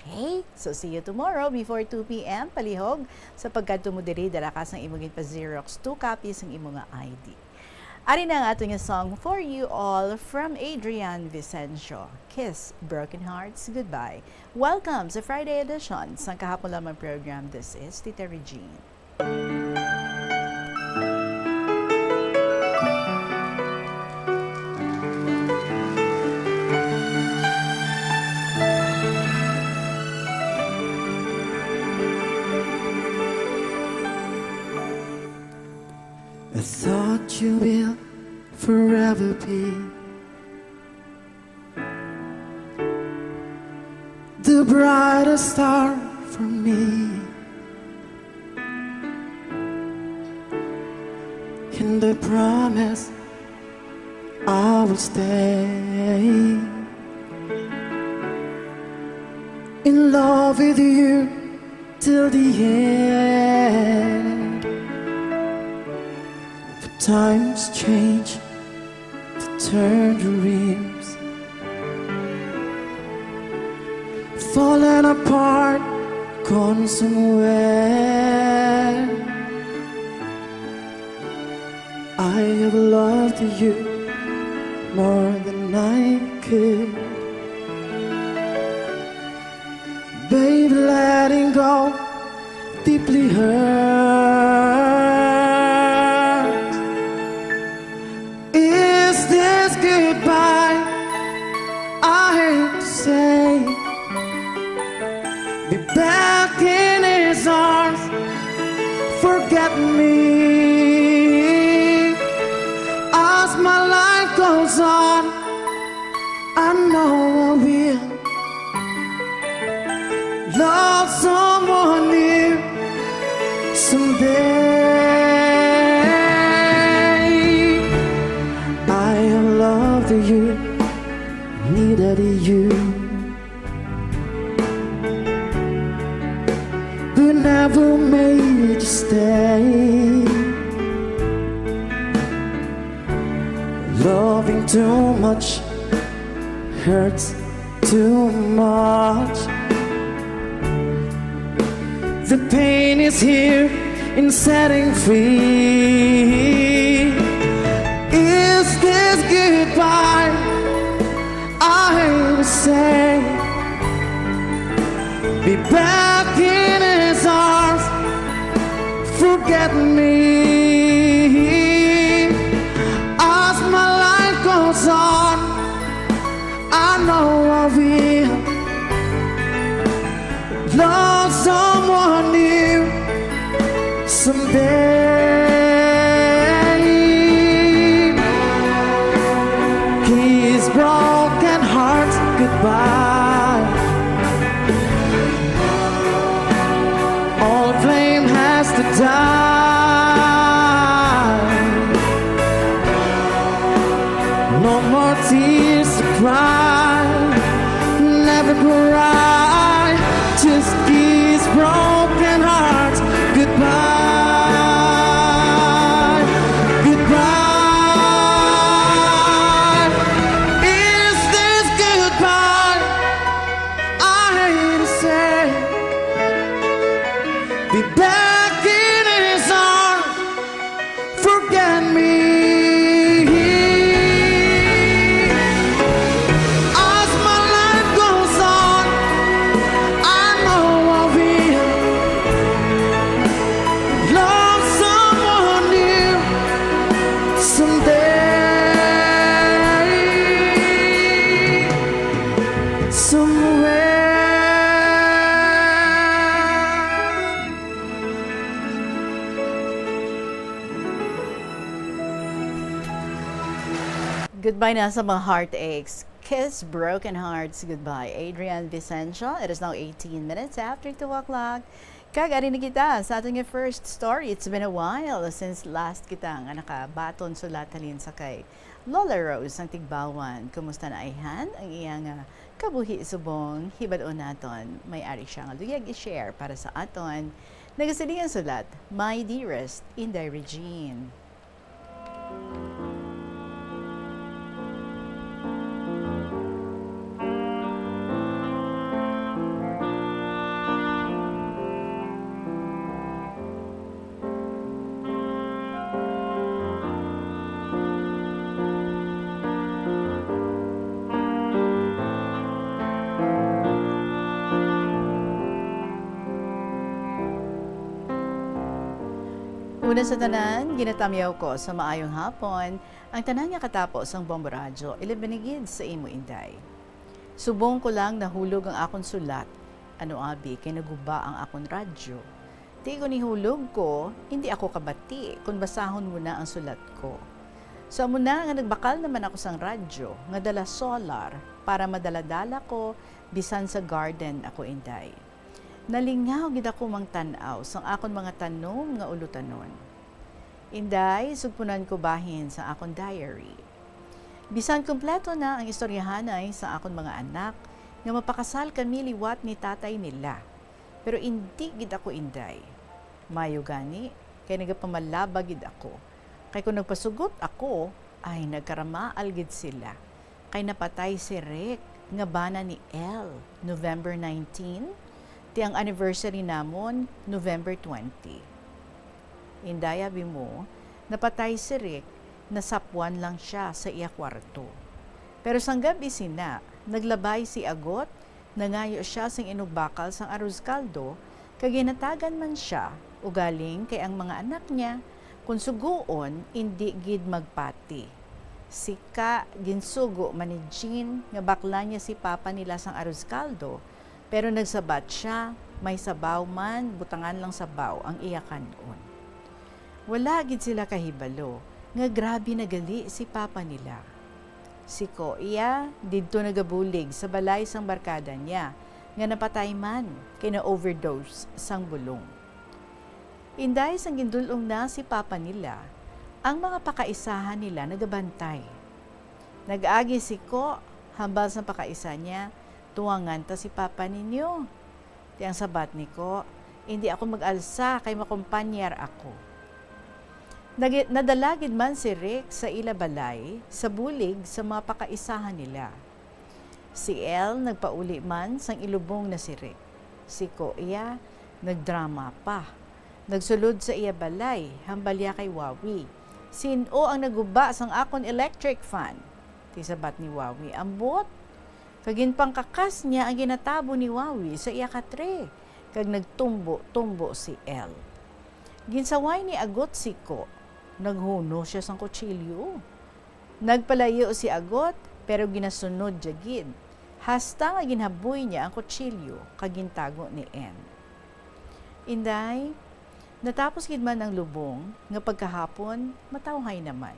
Okay? So, see you tomorrow before two p m. Palihog, sa pagkadto mo diri, dala ka sang imo ginpa-Xerox, two copies sang imo nga I D. Ari na ang ato nga song for you all from Adrian Vicencio. Kiss Broken Hearts Goodbye. Welcome sa Friday edition sang kahapon lamang program. This is Tita Regine. I thought you will forever be the brightest star for me, and I promise I will stay in love with you till the end. But times change to turn dreams falling apart, gone somewhere. I have loved you more than I could. Babe, letting go deeply hurts. Is this goodbye I hate to say? Be back in his arms. Forget me as my life goes on. I know I will love someone new. I love you, neither do you. Who never made you stay. Loving too much hurts too much. The pain is here in setting free. Is this goodbye? I say, be back in his arms. Forget me. As my life goes on, I know I will love someone new someday. Kiss broken hearts goodbye. All blame has to die. No more tears to cry. Never cry. Just kiss broken hearts goodbye. Goodbye. Is this goodbye? I hate to say, be back in his arms. Forget me. As my life goes on, I know I will love someone new someday, somewhere. Goodbye na sa mga heartaches. Kiss broken hearts goodbye. Adrian Vicencio, it is now eighteen minutes after two o'clock. Kag ari na kita sa aton nga first story. It's been a while since last kita nga nakabaton sulat halin sa kay Lola Rose ang Tigbawan. Kumusta na ayhan ang iya nga kabuhi subong? Hibal-on naton. May ari siya nga luyag i-share para sa aton. Nagasiling ang sulat, My Dearest Inday Regine. Una sa tanan, ginatamyaw ko sa maayong hapon ang tanan nga katapo sang Bombo Radyo, ilabi na gid sa imo, Inday. Subong ko lang nahulog ang akon sulat, ano abi kay naguba ang akon radyo. Ti kon ihulog ko, indi ako kabati kon basahon mo na ang sulat ko. So, amo na nga nagbakal naman ako sang radyo nga dala solar para madala-dala ko bisan sa garden ako, Inday. Nalingaw gid ako mangtan-aw sang akon mga tanom nga ulutanon. Inday, sugpunan ko bahin sang akon diary. Bisan kompleto na ang istoryahanay sa akon mga anak nga mapakasal kami liwat ni tatay nila. Pero indi gid ako, Inday. Mayo gani, kay nagapamalaba gid ako. Kay kon nagpasugot ako, ay nagkaramaal gid sila. Kay napatay si Rick nga bana ni Elle, November nineteen, ti ang anniversary namon, November twenty. Inday, abi mo, napatay si Rick, nasapwan lang siya sa iya kwarto. Pero sang gab-i sina, naglabay si Agot, nangayo sia sing inugbakal sang arroz caldo, kag ginhatagan man sia, ugaling kay ang mga anak niya, kon sugoon, indi gid magpati. Sika, ginsugo man ni Jean nga baklan niya si papa nila sang arroz caldo, pero nagsabat sia, may sabaw man, butangan lang sabaw ang iya kan-on. Wala gid sila kahibalo nga grabe na gali si papa nila. Si Ko iya didto nagabulig sa balay sang barkada niya nga napatay man kay na-overdose sang bulong. Inday sang gindul-ong na si papa nila, ang mga pakaisahan nila nagabantay. Nag-agi si Ko hambal sang pakaisa niya, "Tuwangan ta si papa ninyo." Ti ang sabat ni Ko, "Indi ako mag-alsa kay makumpanyar ako." Nagi-, nadala gid man si Rick sa ila balay sa bulig sa mga pakaisahan nila. Si El nagpauli man sang ilubong na si Rick. Si Ko iya nagdrama pa. Nagsulod sa iya balay, hambal iya kay Wawi, "Sin-o ang naguba sang akon electric fan?" Ti sabat ni Wawi, "Ambot." Kag ginpangkakas niya ang ginatabo ni Wawi sa iya katre, kag nagtumbo-tumbo si El. Ginsaway ni Agot si Ko. Naghuno sia sang kutsilyo. Nagpalayo si Agot, pero ginasunod niya gid, hasta nga ginhaboy niya ang kutsilyo kag gintago ni En. Inday, natapos gid man ang lubong nga pagkahapon, matawhay naman.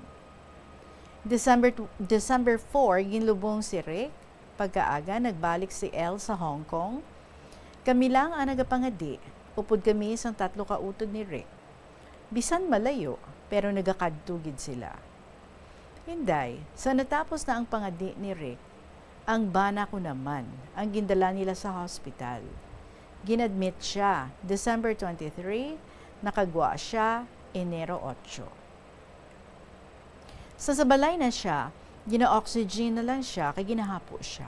December tw-, December four, ginlubong si Rick. Pagkaaga, nagbalik si El sa Hong Kong. Kami lang ang nagapangadi, upod kami sang tatlo ka utod ni Rick. Bisan malayo, pero nagakadto gid sila. Inday, sa natapos na ang pangadi ni Rick, ang bana ko naman ang gindala nila sa hospital. Gin-admit sia December twenty-three, nakagwa sia Enero otso. Sa, sa balay na sia, gina-oxygen na lang sia kay ginahapo sia.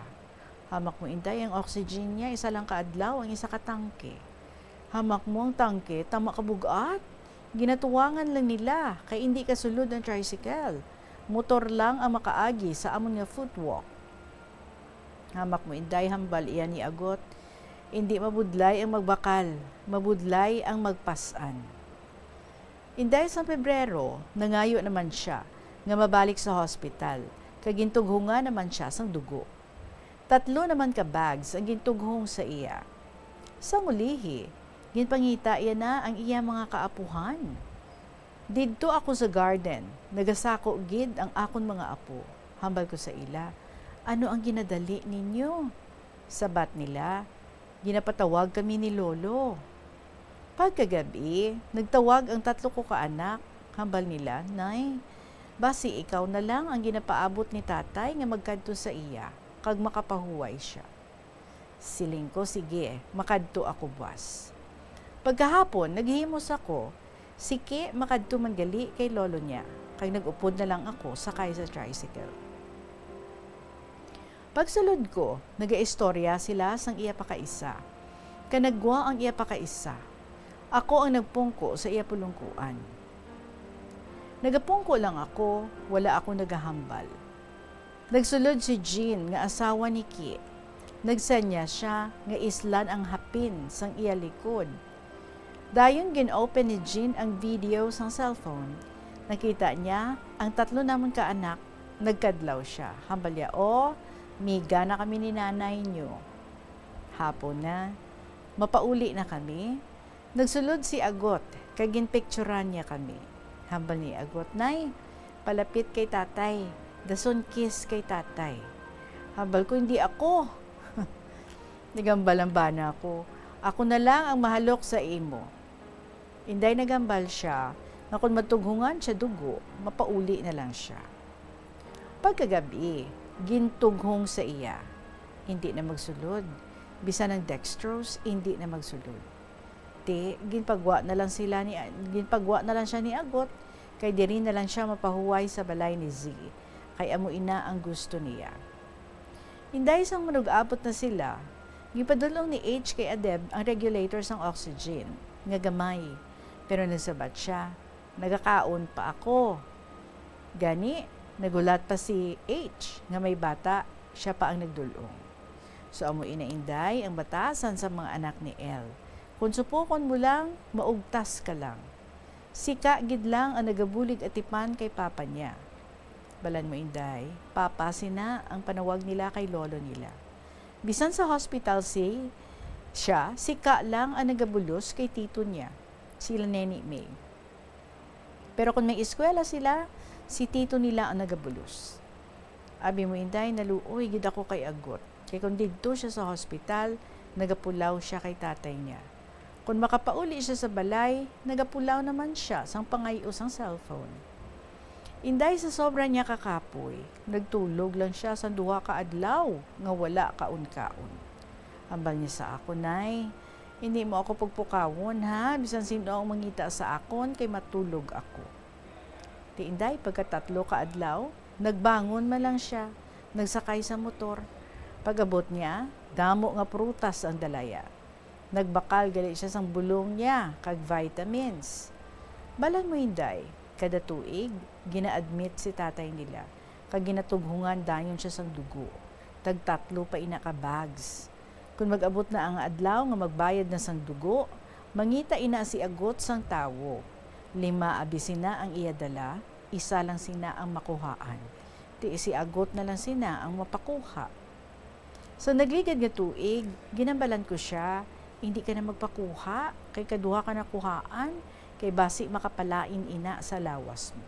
Hamak mo, Inday, ang oxygen niya, isa lang ka adlaw ang isa ka tangke. Hamak mo, ang tangke, tama ka bug-at. Ginatuwangan lang nila kay indi kasulod ang tricycle. Motor lang ang makaagi sa amon nga footwalk. Hamak mo, Inday, hambal iya ni Agot. Indi mabudlay ang magbakal, mabudlay ang magpas-an. Inday, sang Pebrero, nangayo naman sia nga mabalik sa hospital, kag gintughungan naman sia sang dugo. Tatlo naman ka bags ang gintughong sa iya. Sang ulihi, ginpangita iya na ang iya mga kaapuhan. "Didto ako sa garden, nagasako gid ang akon mga apo." Hambal ko sa ila, "Ano ang ginadali ninyo?" Sabat nila, "Ginapatawag kami ni Lolo." Pagkagab-i, nagtawag ang tatlo ko ka anak. Hambal nila, "Nay, basi ikaw na lang ang ginapaabot ni Tatay nga magkadto sa iya, kag makapahuway sia." Siling ko, "Sige, makadto ako buas." Pagkahapon, naghimos ako. Si Ki makadto man gali kay lolo niya, kag nag-upod na lang ako sakay sa tricycle. Pagsulod ko, nagaistorya sila sang iya pakaisa. Kag nagwa ang iya pakaisa. Ako ang nagpungko sa iya pulongkoan. Nagapungko lang ako, wala ako nagahambal. Nagsulod si Jean nga asawa ni Ki. Nagsenya sia nga islan ang hapin sang iya likod. Dayon gin-open ni Jean ang video sang cellphone. Nakita niya ang tatlo namon ka anak, nagkadlaw sia. Hambal niya, "O, miga na kami ni nanay niyo. Hapon na. Mapauli na kami." Nagsulod si Agot, kag ginpicturan niya kami. Hambal ni Agot, "Nay, palapit kay tatay. Dason kiss kay tatay." Hambal ko, "Hindi ako." Nagambal ang bana ko, "Ako na lang ang mahalok sa imo." Inday, nagambal sia nga kon matughungan sia dugo, mapauli na lang sia. Pagkagab-i, gintughong sa iya. Hindi na magsulod. Bisan ang dextrose, hindi na magsulod. Ti, ginpagwa na lang sila ni, ginpagwa na lang siya ni Agot, kay diri na lang siya mapahuway sa balay ni Z, kay amo ina ang gusto niya. Inday, sang manug-abot na sila, gipadul-ong ni H kay Adeb ang regulator sang oxygen, nga gamay. Pero nagsabat siya, "Nagakaon pa ako." Gani, naghulat pa si H nga may bata, siya pa ang nagdul-ong. So, amo ina, Inday, ang batasan sa mga anak ni L. Kung supukon mo lang, maugtas ka lang. Si Ka gid lang ang nagabulig atipan kay papa niya. Balan mo, Inday, papa sina ang panawag nila kay lolo nila. Bisan sa hospital si, siya, si Ka lang ang nagabulos kay tito niya, sila Neni May. Pero kung may eskwela sila, si tito nila ang nagabulos. Abi mo, Inday, naluoy gid ako kay Agot. Kay kung didto siya sa hospital, nagapulaw siya kay tatay niya. Kon makapauli sia sa balay, nagapulaw naman sia sang pangay-o sang cellphone. Inday, sa sobra niya ka kapoy, nagtulog lang sia sang duha ka adlaw nga wala kaunkaon. Hambal niya sa akon, "Nay, hindi mo ako pugpukawon, ha? Bisan sin-o ang mangita sa akon, kay matulog ako." Ti inday, pagkatatlo ka adlaw, nagbangon man lang sia, nagsakay sa motor. Pag-abot niya, damo nga prutas ang dalaya. Nagbakal gali sia sang bulong niya kag vitamins. Balan mo, inday, kada tuig, gina-admit si tatay nila, kag ginatughungan dayon sia sang dugo. Tagtatlo pa ina ka bags. Kon mag-abot na ang adlaw nga magbayad na sang dugo, mangita ina si Agot sang tawo. Lima abi sina ang iya dala, isa lang sina ang makuhaan. Ti si Agot na lang sina ang mapakuha. Sa nagligad nga tuig, ginhambalan ko sia, "Indi ka na magpakuha, kay kaduha ka nakuhaan, kay basi makapalain ina sa lawas mo."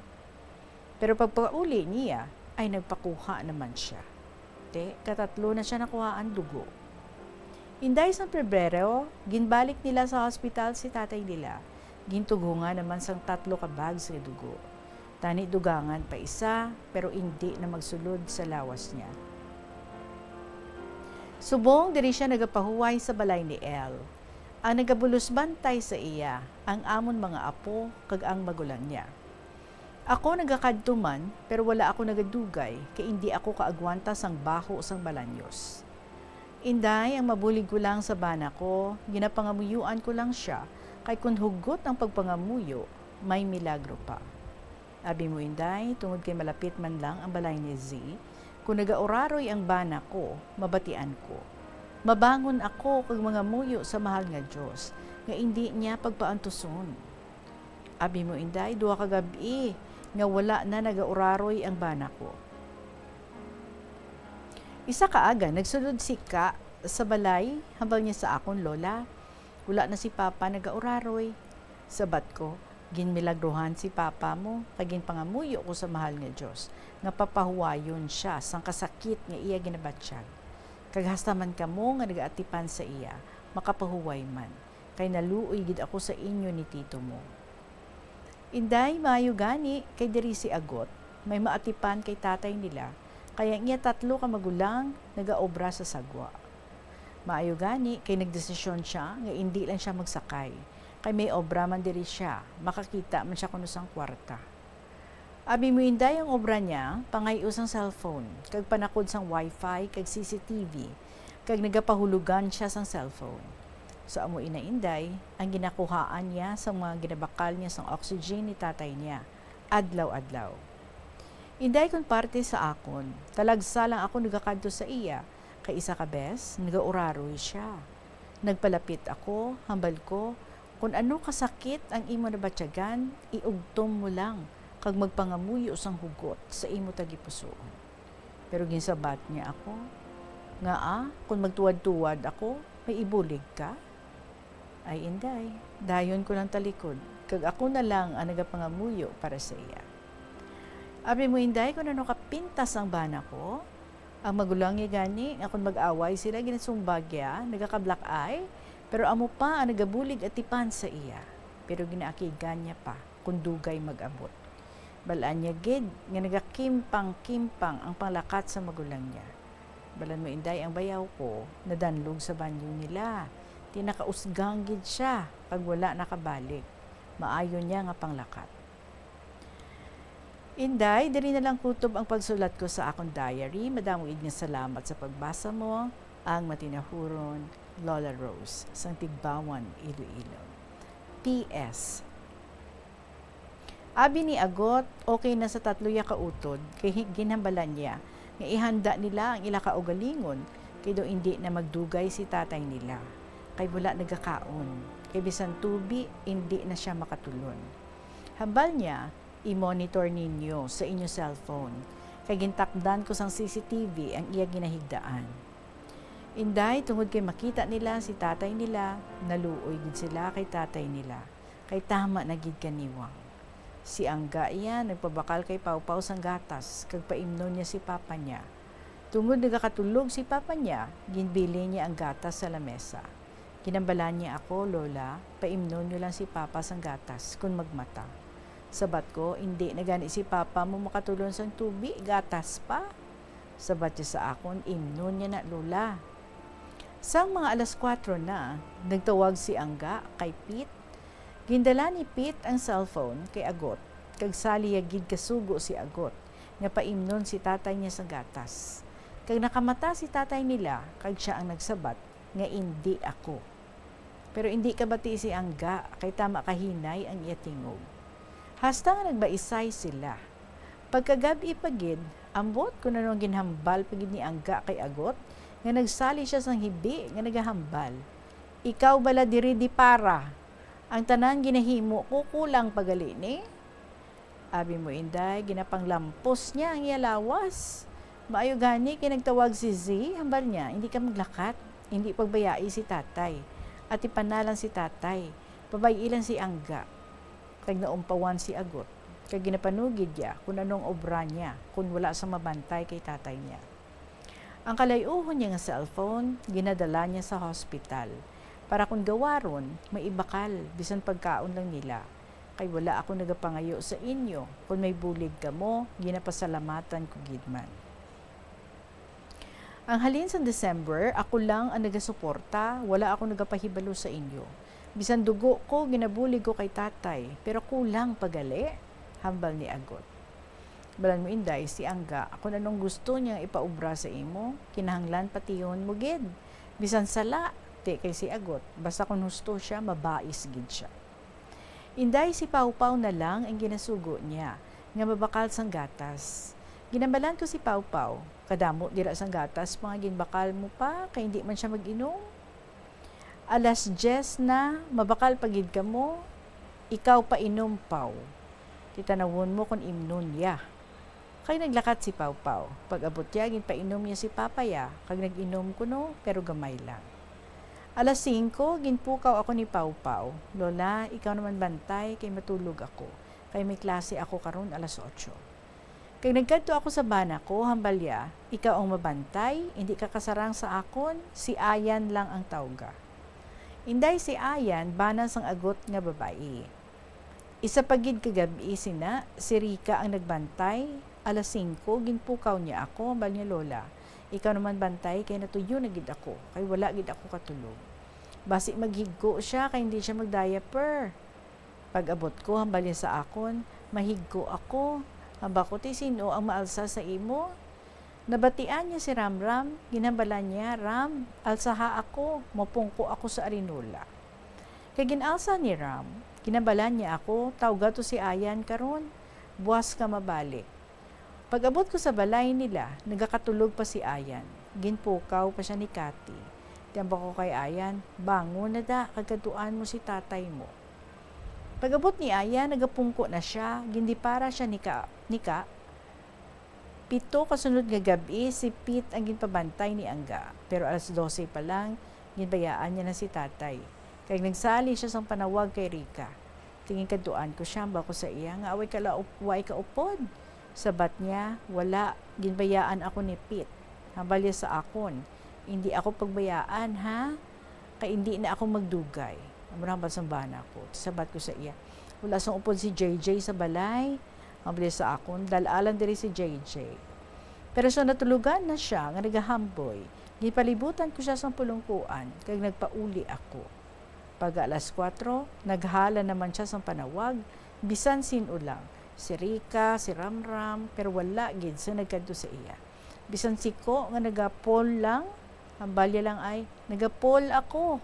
Pero pagpauli niya, ay nagpakuha naman sia. Te, katatlo na sia nakuhaan dugo. Inday, sang Pebrero, ginbalik nila sa hospital si tatay nila. Gintughungan naman sang tatlo ka bags nga dugo. Tani dugangan pa isa, pero indi na magsulod sa lawas niya. Subong diri sia nagapahuway sa balay ni El. Ang nagabulos bantay sa iya, ang amon mga apo, kag ang magulang niya. Ako nagakadto man, pero wala ako nagadugay, kay indi ako kaagwanta sang baho sang balanyos. Inday, ang mabulig ko lang sa bana ko, ginapangamuyuan ko lang sia, kay kon hugot ang pagpangamuyo, may milagro pa. Abi mo, inday, tungod kay malapit man lang ang balay ni Z, kon nagauraroy ang bana ko, mabatian ko. Mabangon ako kag mangamuyo sa mahal nga Dios, nga indi niya pagpaantuson. Abi mo, inday, duha ka gab-i nga wala na nagauraroy ang bana ko. Isa ka aga, nagsulod si Ka sa balay, hambal niya sa akon, "Lola, wala na si Papa nagauraroy." Sabat ko, "Ginmilagrohan si Papa mo, kag ginpangamuyo ko sa mahal nga Dios, nga papahuwayon sia sang kasakit nga iya ginabatyag. Kag hasta man kamo nga nagaatipan sa iya, makapahuway man, kay naluoy gid ako sa inyo ni tito mo." Inday, maayo gani, kay diri si Agot, may maatipan kay tatay nila, kay ang iya tatlo ka magulang nagaobra sa sagwa. Maayo gani, kay nagdesisyon sia nga indi lang sia magsakay, kay may obra man diri sia, makakita man sia kuno sang kwarta. Abi mo, inday, ang obra niya, pangay-o sang cellphone, kag panakod sang wifi kag C C T V, kag nagapahulugan sia sang cellphone. So, amo ina, inday, ang ginakuhaan niya sang mga ginabakal niya sang oxygen ni tatay niya, adlaw-adlaw. Inday, kon parte sa akon, talagsa lang ako nagakadto sa iya, kay isa ka bes, nagauraroy sia. Nagpalapit ako, hambal ko, "Kon ano kasakit ang imo nabatyagan, iugtom mo lang, kag magpangamuyo sang hugot sa imo tagipusoon." Pero ginsabat niya ako, "Ngaa, kon magtuwad-tuwad ako, may ibulig ka?" Ay, inday, dayon ko lang talikod, kag ako na lang ang nagapangamuyo para sa iya. Abi mo, inday, kon ano kapintas ang bana ko? Ang magulang niya gani, nga kon mag-away sila, ginasumbag niya, nagaka-black eye, pero amo pa ang nagabulig atipan sa iya. Pero ginaakigan niya pa kon dugay mag-abot. Bal-an niya gid nga nagakimpang-kimpang ang panglakat sa magulang niya. Balan mo, inday, ang bayaw ko nadanlog sa banyo nila. Ti nakausgang gid sia kag wala nakabalik. Maayo niya nga panglakat. Inday, diri na lang kutob ang pagsulat ko sa akon diary. Madamo gid nga salamat sa pagbasa mo. Ang matinahuron, Lola Rose, sang Tigbawan, Iloilo. P S. Abi ni Agot, okay na sa tatlo ya ka utod, kay hi-, ginhambalan niya nga ihanda nila ang ila kaugalingon, kay daw indi na magdugay si tatay nila, kay wala nagakaon, kay bisan tubi, indi na sia makatulon. Hambal niya, "I-monitor ninyo sa inyo cellphone, kay gintakdan ko sang C C T V ang iya ginahigdaan." Inday, tungod kay makita nila si tatay nila, naluoy gid sila kay tatay nila, kay tama na gid kaniwang. Si Angga iya nagpabakal kay Pawpaw sang gatas, kag paimnon niya si papa niya. Tungod nagakatulog si papa niya, ginbilin niya ang gatas sa lamesa. Ginhambalan niya ako, "Lola, paimnon niyo lang si Papa sang gatas kon magmata." Sabat ko, "Indi na gani si Papa mo makatulon sang tubi, gatas pa." Sabat niya sa akon, "Imnon niya na, Lola." Sang mga alas kuwatro na, nagtawag si Angga kay Pete. Gindala ni Pete ang cellphone kay Agot, kag sali ya gid kasugo si Agot nga paimnon si tatay niya sa gatas. Kag nakamata si tatay nila, kag sia ang nagsabat nga indi ako. Pero indi kabati si Angga, kay tama kahinay ang iya tingog. Hasta nga nagbaisay sila. Pagkagab-i pa gid, ambot kon ano ang ginhambal pa gid ni Angga kay Agot, nga nagsali sia sang hibi nga nagahambal, "Ikaw bala diri di para? Ang tanan ginahimo ko, kulang pa gali ni?" Abi mo, Inday, ginapanglampos niya ang iya lawas. Maayo gani kay nagtawag si Z, hambal niya, "Indi ka maglakat, indi pagbayai si tatay. Atipan na lang si tatay. Pabay-i lang si Angga." Kag naumpawan si Agot, kag ginapanugid niya kon anong obra niya kon wala sang mabantay kay tatay niya. Ang kalay-uhon niya nga cellphone, ginadala niya sa hospital, para kon gawaron, may ibakal, bisan pagkaon lang nila. Kay wala ako nagapangayo sa inyo, kon may bulig kamo, ginapasalamatan ko gid man. Ang halin sang December, ako lang ang nagasuporta, wala ako nagapahibalo sa inyo. Bisan dugo ko, ginabulig ko kay tatay, pero kulang pa gali, hambal ni Agot. Balan mo, Inday, si Angga, kon anong gusto niya ipaobra sa imo, kinahanglan patihon mo gid. Bisan sala, ti kay si Agot, basta kon husto siya, mabais gid sia. Inday, si Pawpaw na lang ang ginasugo niya nga mabakal sang gatas. Ginhambalan ko si Pawpaw, "Kadamo dira sang gatas pa nga ginbakal mo pa, kay indi man sia mag-inom." "Alas diyes na, mabakal pa gid kamo. Ikaw painom, Paw. Titanawon mo kon imnon niya." Kay naglakat si Pawpaw. Pag-abot niya, ginpainom niya si Papa ya, kag nag-inom kuno, pero gamay lang. Alas singko, ginpukaw ako ni Pawpaw, "Lola, ikaw naman bantay, kay matulog ako, kay may klase ako karon alas otso." Kag nagkadto ako sa bana ko, hambal ya, "Ikaw ang mabantay, indi ka kasarang sa akon, si Ayan lang ang tawga." Inday, si Ayan, bana sang Agot nga babayi. Isa pa gid ka gab-i sina, si Rica ang nagbantay. Alas singko, ginpukaw niya ako, hambal niya, "Lola, ikaw naman bantay, kay natuyo na gid ako, kay wala gid ako katulog. Basi maghigko siya, kay hindi siya mag-diaper." Pag-abot ko, hambal niya sa akon, "Mahigko ako." Hambal ko, "Ti sin-o ang maalsa sa imo?" Nabatian niya si Ramram, ginhambalan niya, "Ram, alsaha ako, mapungko ako sa arinola." Kay gin-alsa ni Ram, ginhambalan niya ako, "Tawga to si Ayan karon, buas ka mabalik." Pag-abot ko sa balay nila, nagakatulog pa si Ayan. Ginpukaw pa siya ni Cathy. Ti hambal ko kay Ayan, "Bangon na da, kag kadtuan mo si tatay mo." Pag-abot ni Ayan, nagapungko na siya, gindipara siya ni Ka, ni Ka. Pito ka sunod nga gab-i, si Pete ang ginpabantay ni Angga. Pero alas dose pa lang, ginbayaan niya na si tatay. Kag nagsali siya sang panawag kay Rica. Ti ginkadtuan ko siya, hambal ko sa iya nga away ka laop-, way kaupod. Sabat niya, "Wala, ginbayaan ako ni Pete." Hambal niya sa akon, "Indi ako pagbayaan, ha? Kay indi na ako magdugay." Amo ra hambal sang bana ko. Sabat ko sa iya, "Wala sang upod si J J sa balay." Hambal niya sa akon, "Dal-a lang diri si J J." Pero sa natulogan na siya nga nagahamboy, ginpalibutan ko siya sang pulungkuan, kag nagpauli ako. Pag alas kuwatro, naghala naman siya sang panawag, bisan sin-o lang, si Rica, si Ramram, pero wala gid sa nagkadto sa iya. Bisan si Ko nga nagapol lang, hambal niya lang ay, "Nagapol ako."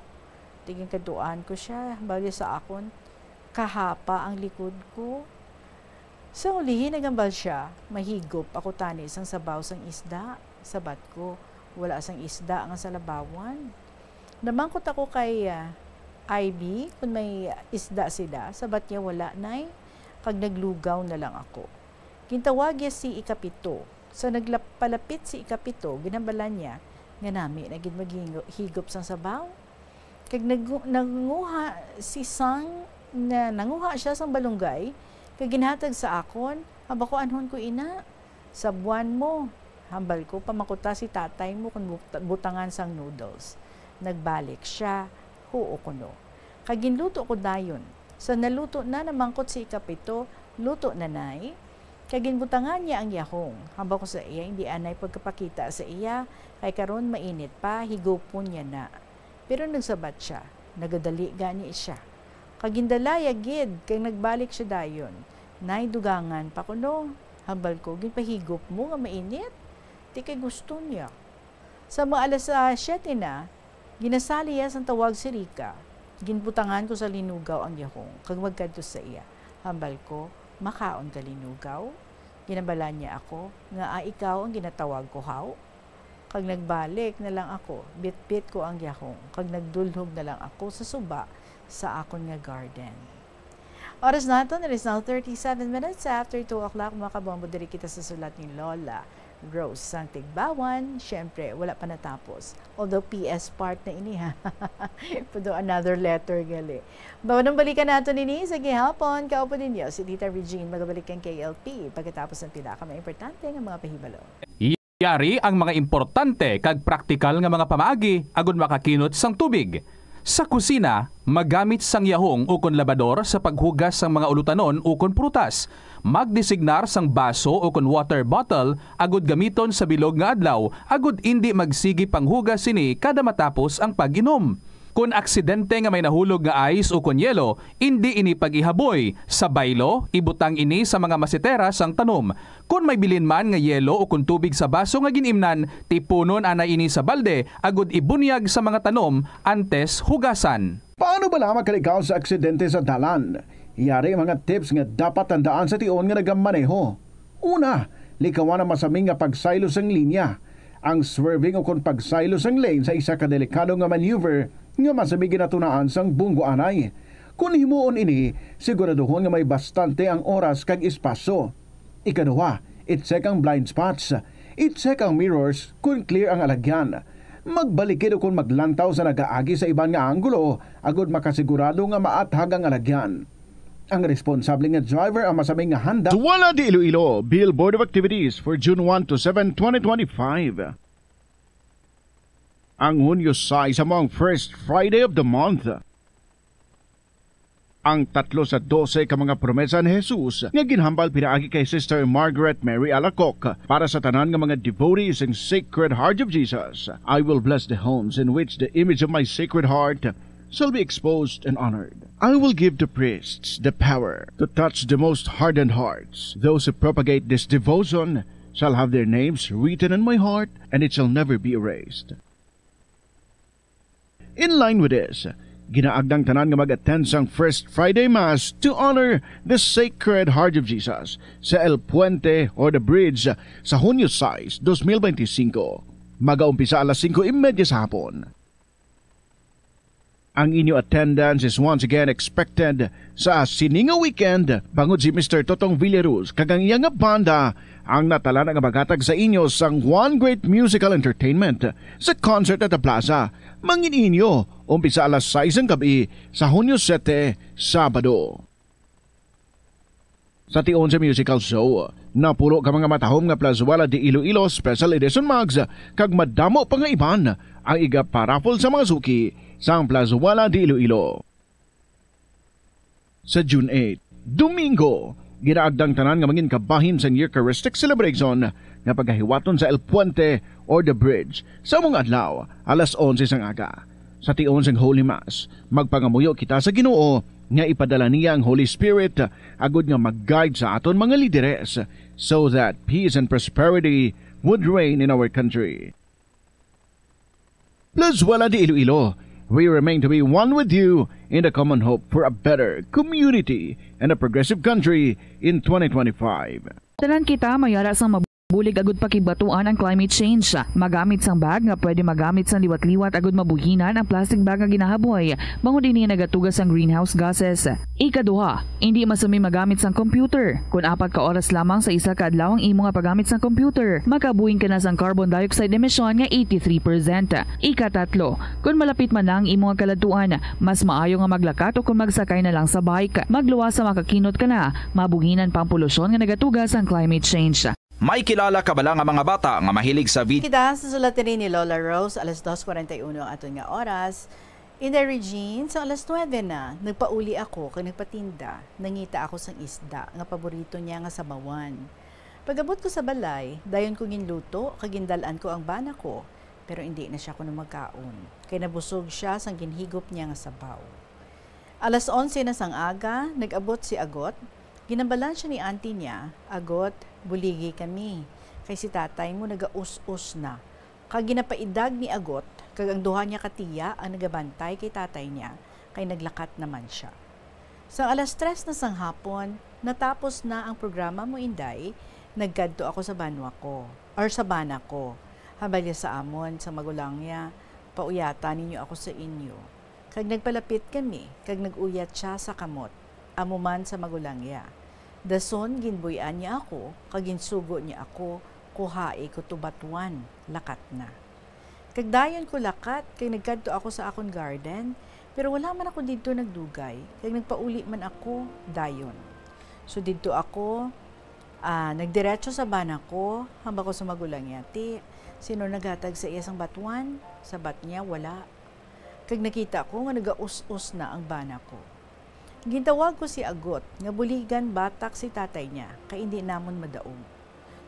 Ti ginkadtuan ko siya, hambal niya sa akon, "Kahapa ang likod ko." Sa ulihi, naghambal siya, "Mahigop ako tani sang sabaw sang isda." Sabat ko, "Wala sang isda nga salabawan." Namangkot ako kay, ah, Ivy kon may isda sila. Sabat niya, "Wala, Nay," kag naglugaw na lang ako. Gintawag niya si ikapito. Sa naglapalapit si ikapito, ginhambalan niya nga nami na gid maghigop sang sabaw. Kag nag-, nanguha si sang, na, nanguha siya sang balunggay, kag ginhatag sa akon, "Hambal ko, anhon ko ina?" "Sabuan mo," hambal ko, "pamangkuta si tatay mo kon but-, butangan sang noodles." Nagbalik siya, Oo kuno. Kag ginluto ko dayon. Sa naluto na, namangkot si ikapito, "Luto na, Nay?" Kag ginbutangan niya ang yahong. Hambal ko sa iya, "Indi anay pagkapakita sa iya, kay karon mainit pa, higupon niya na." Pero nagsabat sia, nagadali gani sia. Kag gindalaya gid, kag nagbalik sia dayon. "Nay, dugangan pa kuno." Hambal ko, "Ginpahigop mo nga mainit?" Ti kay gusto niya. Sa mga alas, ah, siyete na, ginasali iya sang tawag si Rica. Ginbutangan ko sa linugaw ang yahong, kag magkadto sa iya. Hambal ko, "Makaon ka linugaw?" Ginabala niya ako nga, "Ah, ikaw ang ginatawag ko, haw?" Kag nagbalik na lang ako, bitbit ko ang yahong, kag nagdulhog na lang ako sa suba sa akon nga garden. Oras naton, it is now thirty-seven minutes after two o'clock, mga kabombo, diri kita sa sulat ni Lola Rose sang Tigbawan. Siyempre, wala pa natapos. Although P S part na ini, ha. Pero another letter gali. Bago nang balikan naton ini sa gihapon, kaupo ninyo si Tita Regine, magabalik ang K L P pagkatapos ng pila ka mga importante nga mga pahibalo. Yari ang mga importante kag praktikal nga mga pamaagi agud makakinot sang tubig. Sa kusina, magamit sang yahong ukon labador sa paghugas sang mga ulutanon ukon prutas. Magdesignar sang baso ukon water bottle agud gamiton sa bilog nga adlaw agud indi magsigi panghugas sini kada matapos ang pag-inom. Kon aksidente nga may nahulog nga ice ukon yelo, indi ini pag-ihaboy. Sa baylo, ibutang ini sa mga masetera sang tanom. Kon may bilin man nga yelo ukon tubig sa baso nga gin-imnan, tipunon anay ini sa balde agud ibunyag sa mga tanom antes hugasan. Paano bala makalikaw sa aksidente sa dalan? Yari mga tips nga dapat tandaan sa tion nga nagamaneho. Una, likawan ang masami nga pagsaylo sang linya. Ang swerving ukon pagsaylo sang lane sa isa ka delikado nga maneuver nga masami ginatunaan sang bunggo anay. Kon himuon ini, siguraduhon nga may bastante ang oras kag espasyo. Ikaduha, i-check ang blind spots. I-check ang mirrors kon clear ang alagyan. Magbalikid ukon maglantaw sa nagaagi sa iban nga anggulo agud makasigurado nga maathag ang alagyan. Ang responsable nga driver ang masami nga handa. Duwala di Iloilo, Bill Board of Activities for June one to seven, twenty twenty-five. Ang Hunyo sais amo ang first Friday of the month. Ang tatlo sa dose ka mga promesa ni Jesus nga ginhambal pinaagi kay Sister Margaret Mary Alacoque para sa tanan nga mga devotees sang Sacred Heart of Jesus. "I will bless the homes in which the image of my Sacred Heart shall be exposed and honored. I will give the priests the power to touch the most hardened hearts. Those who propagate this devotion shall have their names written in my heart, and it shall never be erased." In line with this, ginaagda ang tanan nga mag-attend sang First Friday Mass to honor the Sacred Heart of Jesus sa El Puente or the Bridge sa Hunyo sais, dos mil bente singko. Magaumpisa alas singko y media sa hapon. Ang inyo attendance is once again expected sa sini nga weekend, bangod si Mister Totong Villaruz kag ang iya nga banda ang natalana nga maghatag sa inyo sang one great musical entertainment sa concert at the plaza. Mangin inyo, umpisa alas sais sang gab-i sa Hunyo sete, Sabado. Sa tion sa musical show, napulo ka mga matahom nga Plazuela de Iloilo Special Edition mugs kag madamo pa nga iban ang iga-paraffle sa mga suki sang Plazuela de Iloilo. Sa June eight, Domingo, ginaagda ang tanan nga mangin kabahin sang Eucharistic celebration nga pagahiwaton sa El Puente or the Bridge sa amo nga adlaw, alas onse sang aga. Sa tion sang Holy Mass, magpangamuyo kita sa Ginoo nga ipadala niya ang Holy Spirit agud nga mag-guide sa aton mga lideres, so that peace and prosperity would reign in our country. Plazuela de Iloilo, we remain to be one with you in the common hope for a better community and a progressive country in twenty twenty-five. Tanan kita mayara sang mabulig agud pakibatuan ang climate change. Magamit sang bag nga pwede magamit sang liwat-liwat agud mabuhinan ang plastic bag nga ginahaboy, bangod ini nagatuga sang greenhouse gases. Ikaduha, indi masami magamit sang computer. Kon apat ka oras lamang sa isa ka adlaw ang imo nga paggamit sang computer, makabuhin ka na sang carbon dioxide emission nga eighty-three percent. Ikatatlo, kon malapit man na ang imo nga kaladtuan, mas maayo nga maglakat o kon magsakay na lang sa bike. Magluwas sa makakinot ka na, mabuhinan pa ang polusyon nga nagatuga sang climate change. May kilala ka bala nga mga bata nga mahilig sa vid- Kita sa sulat diri ni Lola Rose, alas dos cuarenta y uno ang aton nga oras. Inday Regine, sang alas nuebe na, nagpauli ako kag nagpatinda. Nangita ako sang isda nga paborito niya nga sabawan. Pag-abot ko sa balay, dayon ko ginluto kag gindal-an ko ang bana ko, pero indi na sia kuno magkaon, kay nabusog sia sang ginhigop niya nga sabaw. Alas onse na sang aga, nag-abot si Agot. Ginambalan sia ni auntie niya, "Agot, buligi kami, kay si tatay mo nagaus-os na." Kag ginapaidag ni Agot, kag ang duha niya ka tiya ang nagabantay kay tatay niya, kay naglakat naman sia. Sang alas tres na sang hapon, natapos na ang programa mo, Inday, nagkadto ako sa banwa ko, or sa bana ko. Hambal niya sa amon, sa magulang niya, "Pauyata ninyo ako sa inyo." Kag nagpalapit kami, kag nag-uyat sia sa kamot, amo man sa magulang niya. Dason ginbuy-an niya ako, kag ginsugo niya ako, "Kuhai ko to batuan, lakat na." Kag dayon ko lakat, kag nagkadto ako sa akon garden, pero wala man ako didto nagdugay, kag nagpauli man ako dayon. So didto ako, ah, nagdiretso sa bana ko, hambal ko sa magulang niya, "Ti, sino naghatag sa iya sang batuan?" Sabat niya, "Wala." Kag nakita ko nga nagaus-os na ang bana ko. Gintawag ko si Agot nga buligan batak si tatay niya, kay indi namon madaog.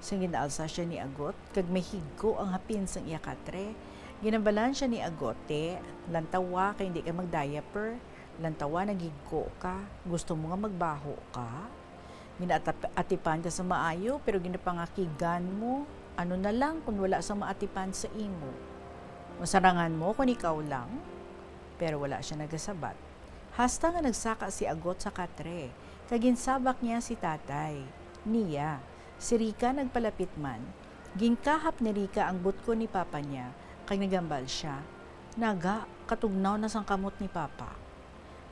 Sang ginalsa sia ni Agot, kag mahigko ang hapin sang iya katre, ginambalan sia ni Agot, "Ti, lantawa kay indi ka mag-diaper, lantawa nagigko ka, gusto mo nga magbaho ka? Ginaatap-, atipan ka sa maayo, pero ginapangakigan mo. Ano na lang kung wala sang maatipan sa imo? Masarangan mo kon ikaw lang?" Pero wala sia nagasabat. Hasta nga nagsaka si Agot sa katre, kag ginsabak niya si tatay niya. Si Rica nagpalapit man. Ginkahap ni Rica ang butkon ni papa niya, kag naghambal sia, "Naga, katugnaw na sang kamot ni papa."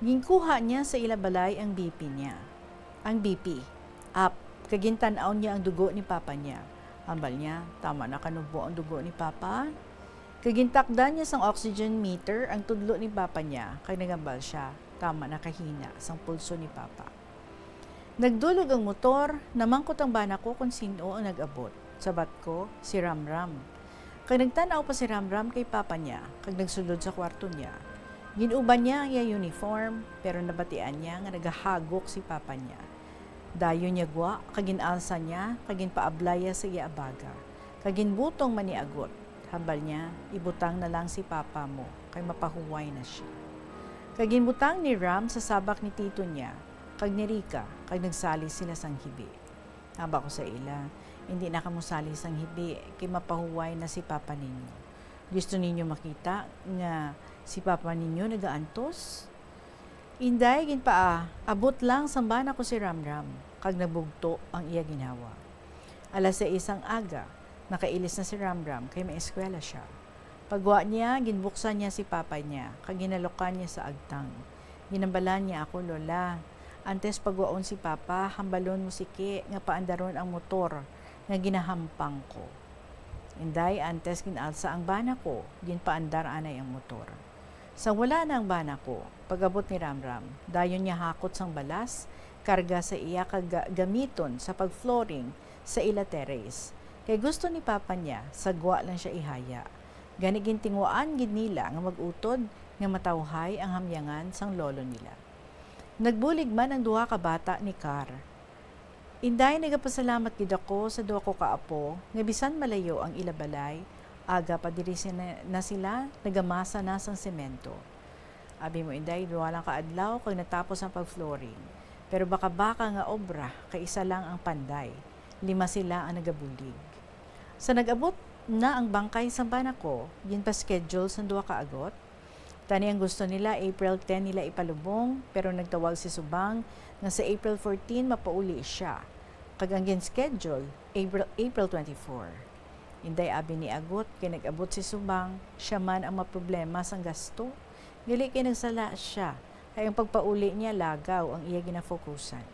Ginkuha niya sa ila balay ang B P niya. Ang B P, up, kag gintan-aw niya ang dugo ni papa niya. Hambal niya, "Tama na kanubo ang dugo ni papa." Kag gintakdan niya sang oxygen meter ang tudlo ni papa niya, kag naghambal sia, "Tama na kahina sang pulso ni papa." Nagdulog ang motor, namangkot ang bana ko kon sin-o ang nag-abot. Sabat ko, "Si Ramram." Kag nagtan-aw pa si Ramram kay papa niya, kag nagsulod sa kwarto niya. Gin-uban niya ang iya uniform, pero nabatian niya nga nagahagok si papa niya. Dayon niya gwa, kag gin-alsa niya, kag ginpaablaya sa iya abaga, kag ginbutong man ni Agot. Hambal niya, "Ibutang na lang si papa mo, kay mapahuway na sia." Kag ginbutang ni Ram sa sabak ni tito niya, kag ni Rica, kag nagsali sila sang hibi. Hambal ko sa ila, "Indi na kamo sali sang hibi, kay mapahuway na si papa ninyo. Gusto ninyo makita nga si papa ninyo nagaantos?" Inday, ginpaabot lang sang bana ko si Ramram, kag nabugto ang iya ginhawa. Alas sais sang aga, nakailis na si Ramram kay may eskwela sia. Paggwa niya, ginbuksan niya si papa niya, kag ginalukan niya sa agtang. Ginambalan niya ako, "Lola, antes paggwaon si papa, hambalon mo siki nga paandaron ang motor nga ginahampang ko." Inday, antes gin-alsa ang bana ko, ginpaandar anay ang motor. Sa wala na ang bana ko, pag-abot ni Ramram, dayon niya hakot sang balas, karga sa iya kag ga-, gamiton sa pag-flooring sa ila terrace. Kay gusto ni papa niya, sa gwa lang sia ihaya. Gani gintinguhaan gid nila nga mag-utod nga matawhay ang hamyangan sang lolo nila. Nagbulig man ang duha ka bata ni Car. Inday, nagapasalamat gid ako sa duha ko ka apo nga bisan malayo ang ila balay, aga pa diri sina-, na sila nagamasa na sang semento. Abi mo, Inday, duha lang ka adlaw kag natapos ang pag-flooring. Pero baka-baka nga obra, kay isa lang ang panday. Lima sila ang nagabulig. Sa nag-abot na ang bangkay sang bana ko, ginpa-schedule sang duha ka Agot. Tani ang gusto nila, April ten nila ipalubong, pero nagtawag si Subang nga sa April fourteen mapauli sia. Kag ang gin-schedule, April, April twenty-four. Inday, abi ni Agot, kay nag-abot si Subang, sia man ang maproblema sang gasto. Gali kay nagsala sia, kay ang pagpauli niya lagaw ang iya ginafokusan.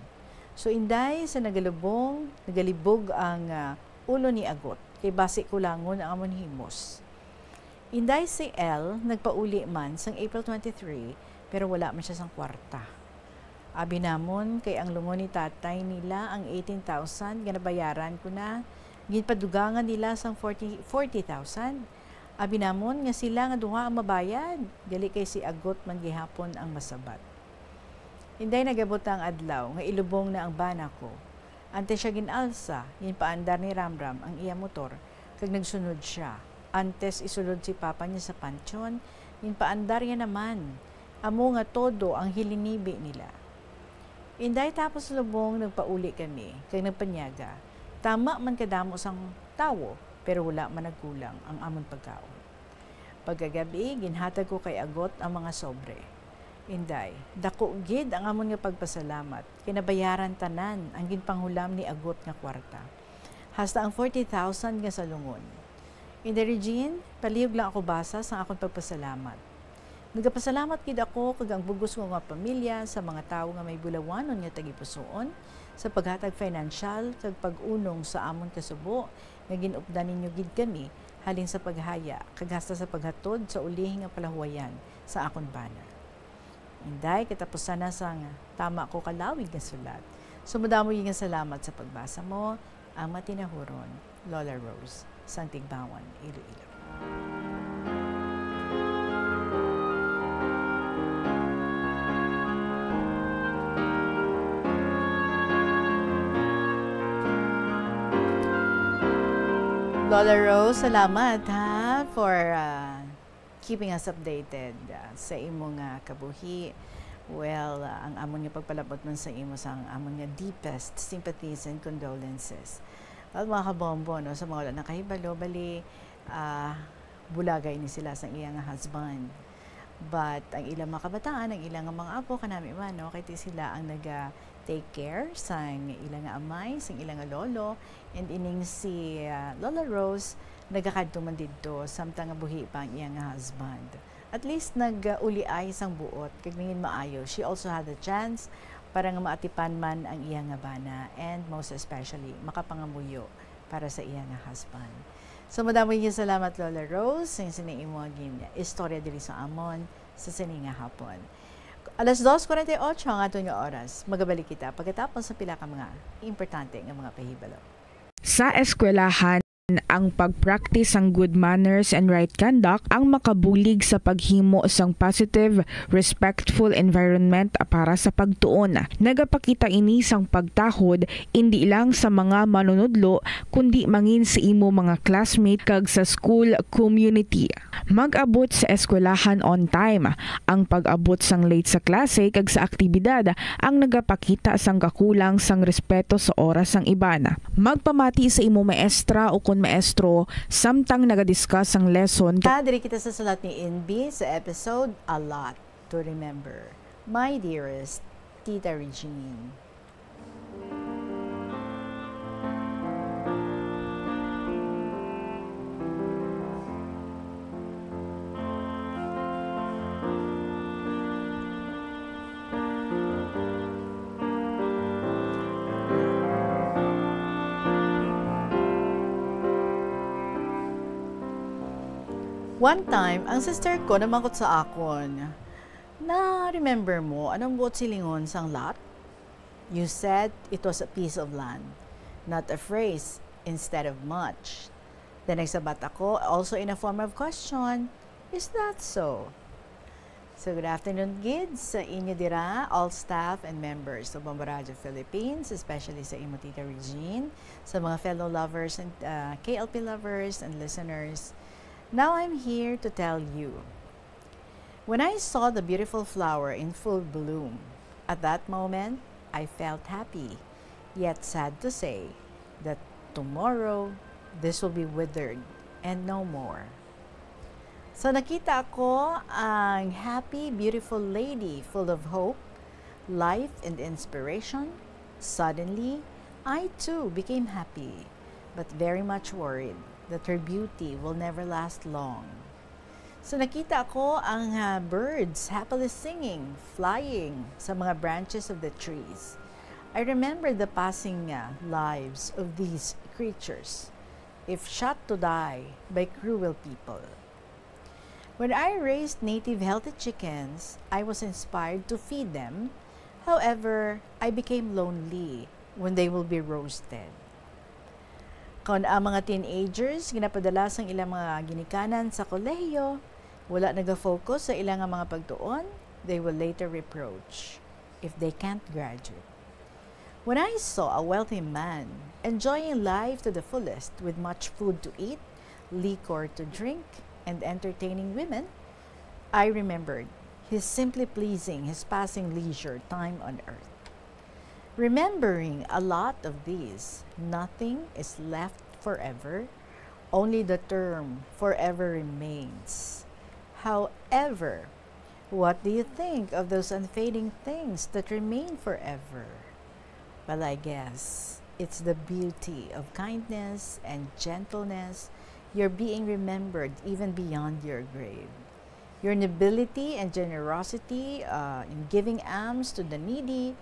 So, Inday, sa nagalubong, nagalibog ang, ah, ulo ni Agot, kay basi kulangon ang amon himos. Inday, si El nagpauli man sang April twenty-three, pero wala man sia sang kwarta. Abi namon, kay ang lungon ni tatay nila ang eighteen thousand nga nabayaran ko na, ginpadugangan nila sang forty, forty thousand. Abi namon nga sila nga duha ang mabayad, gali kay si Agot man gihapon ang masabat. Inday, nag-abot ang adlaw nga ilubong na ang bana ko. Antes siya gin-alsa, ginpaandar ni Ramram ang iya motor, kag nagsunod sia. Antes isulod si Papa niya sa panteon, ginpaandar niya naman. Amo nga todo ang hilinibi nila. Inday, tapos lubong, nagpauli kami, kag nagpanyaga. Tama man kadamo sang tawo, pero wala man nagkulang ang amon pagkaon. Pagkagabi, ginhatag ko kay Agot ang mga sobre. Inday, dako gid ang amon nga pagpasalamat, kay nabayaran tanan ang ginpanghulam ni Agot nga kwarta, hasta ang forty thousand nga salungon. Inday Regine, palihog lang ako basa sang akon pagpasalamat. Nagapasalamat gid ako kag ang bug-os ko nga pamilya sa mga tawo nga may bulawanon nga tagipusoon sa paghatag financial kag pag-unong sa amon kasubo nga gin-updan ninyo gid kami halin sa paghaya kag hasta sa paghatod sa ulihi nga palahuwayan sa akon bana. Inday, katapusan na sang tama ko kalawig nga sulat. So, madamo gid nga salamat sa pagbasa mo, ang matinahuron, Lola Rose, sang Tigbawan, Iloilo. Lola Rose, salamat, ha, for, ah, keeping us updated, ah, sa imo nga kabuhi. Well, ah, ang amon nga pagpalabot man sa imo sang amon nga deepest sympathies and condolences. Well, mga kabombo, no, sa mga wala nakahibalo, bali, ah, bulaga ini sila sang iya nga husband. But ang ilang mga kabataan, ang ilang nga mga apo, kanami man, no, kay ti sila ang naga take care sang ila nga amay, sang ila nga lolo, and ining si, ah, Lola Rose nagakadto man didto samtang nga buhi pa ang iya nga husband. At least nag-uliay sang buot kag nangin maayo. She also had a chance para nga maatipan man ang iya nga bana, and most especially makapangamuyo para sa iya nga husband. So, madamo nga salamat, Lola Rose, sa sini imo nga gin-istorya diri sa amon sa sini nga hapon. Alas dos kuwarenta y ocho ang aton nga oras. Magabalik kita pagkatapos sa pila ka mga importante nga mga pahibalo. Sa eskwelahan, ang pag-practice sang good manners and right conduct ang makabulig sa paghimo sang positive, respectful environment para sa pagtuon. Nagapakita ini sang pagtahod indi lang sa mga manunudlo, kundi mangin sa imo mga classmate kag sa school community. Mag-abot sa eskwelahan on time. Ang pag-abot sang late sa klase kag sa aktibidad ang nagapakita sang kakulang sang respeto sa oras sang iban. Magpamati sa imo maestra o kon maestro samtang naga-discuss ang lesson. Ta, diri kita sa sulat ni Inbi sa episode A Lot to Remember. My dearest Tita Regine. One time, ang sister ko namangkot sa akon, "Na-remember mo anong buot silingon sang lot?" "You said it was a piece of land, not a phrase, instead of much." Then nagsabat ako, also in a form of question, "Is that so?" So, good afternoon gid sa inyo dira, all staff and members of Bombo Radio Philippines, especially sa imo Tita Regine, sa mga fellow lovers and, uh, K L P lovers and listeners. Now I'm here to tell you, when I saw the beautiful flower in full bloom, at that moment, I felt happy, yet sad to say that tomorrow, this will be withered and no more. So nakita ko ang happy, beautiful lady full of hope, life, and inspiration. Suddenly, I too became happy, but very much worried that her beauty will never last long. So nakita ko ang, ah, birds happily singing, flying sa mga branches of the trees. I remember the passing, ah, lives of these creatures, if shot to die by cruel people. When I raised native healthy chickens, I was inspired to feed them. However, I became lonely when they will be roasted. Kon ang mga teenagers ginapadala sang ilang mga ginikanan sa kolehiyo, wala naga-focus sa ilang nga mga pagtuon, they will later reproach if they can't graduate. When I saw a wealthy man enjoying life to the fullest with much food to eat, liquor to drink, and entertaining women, I remembered he's simply pleasing his passing leisure time on earth. Remembering a lot of these, nothing is left forever, only the term forever remains. However, what do you think of those unfading things that remain forever? Well, I guess it's the beauty of kindness and gentleness, your being remembered even beyond your grave. Your nobility and generosity, uh, in giving alms to the needy,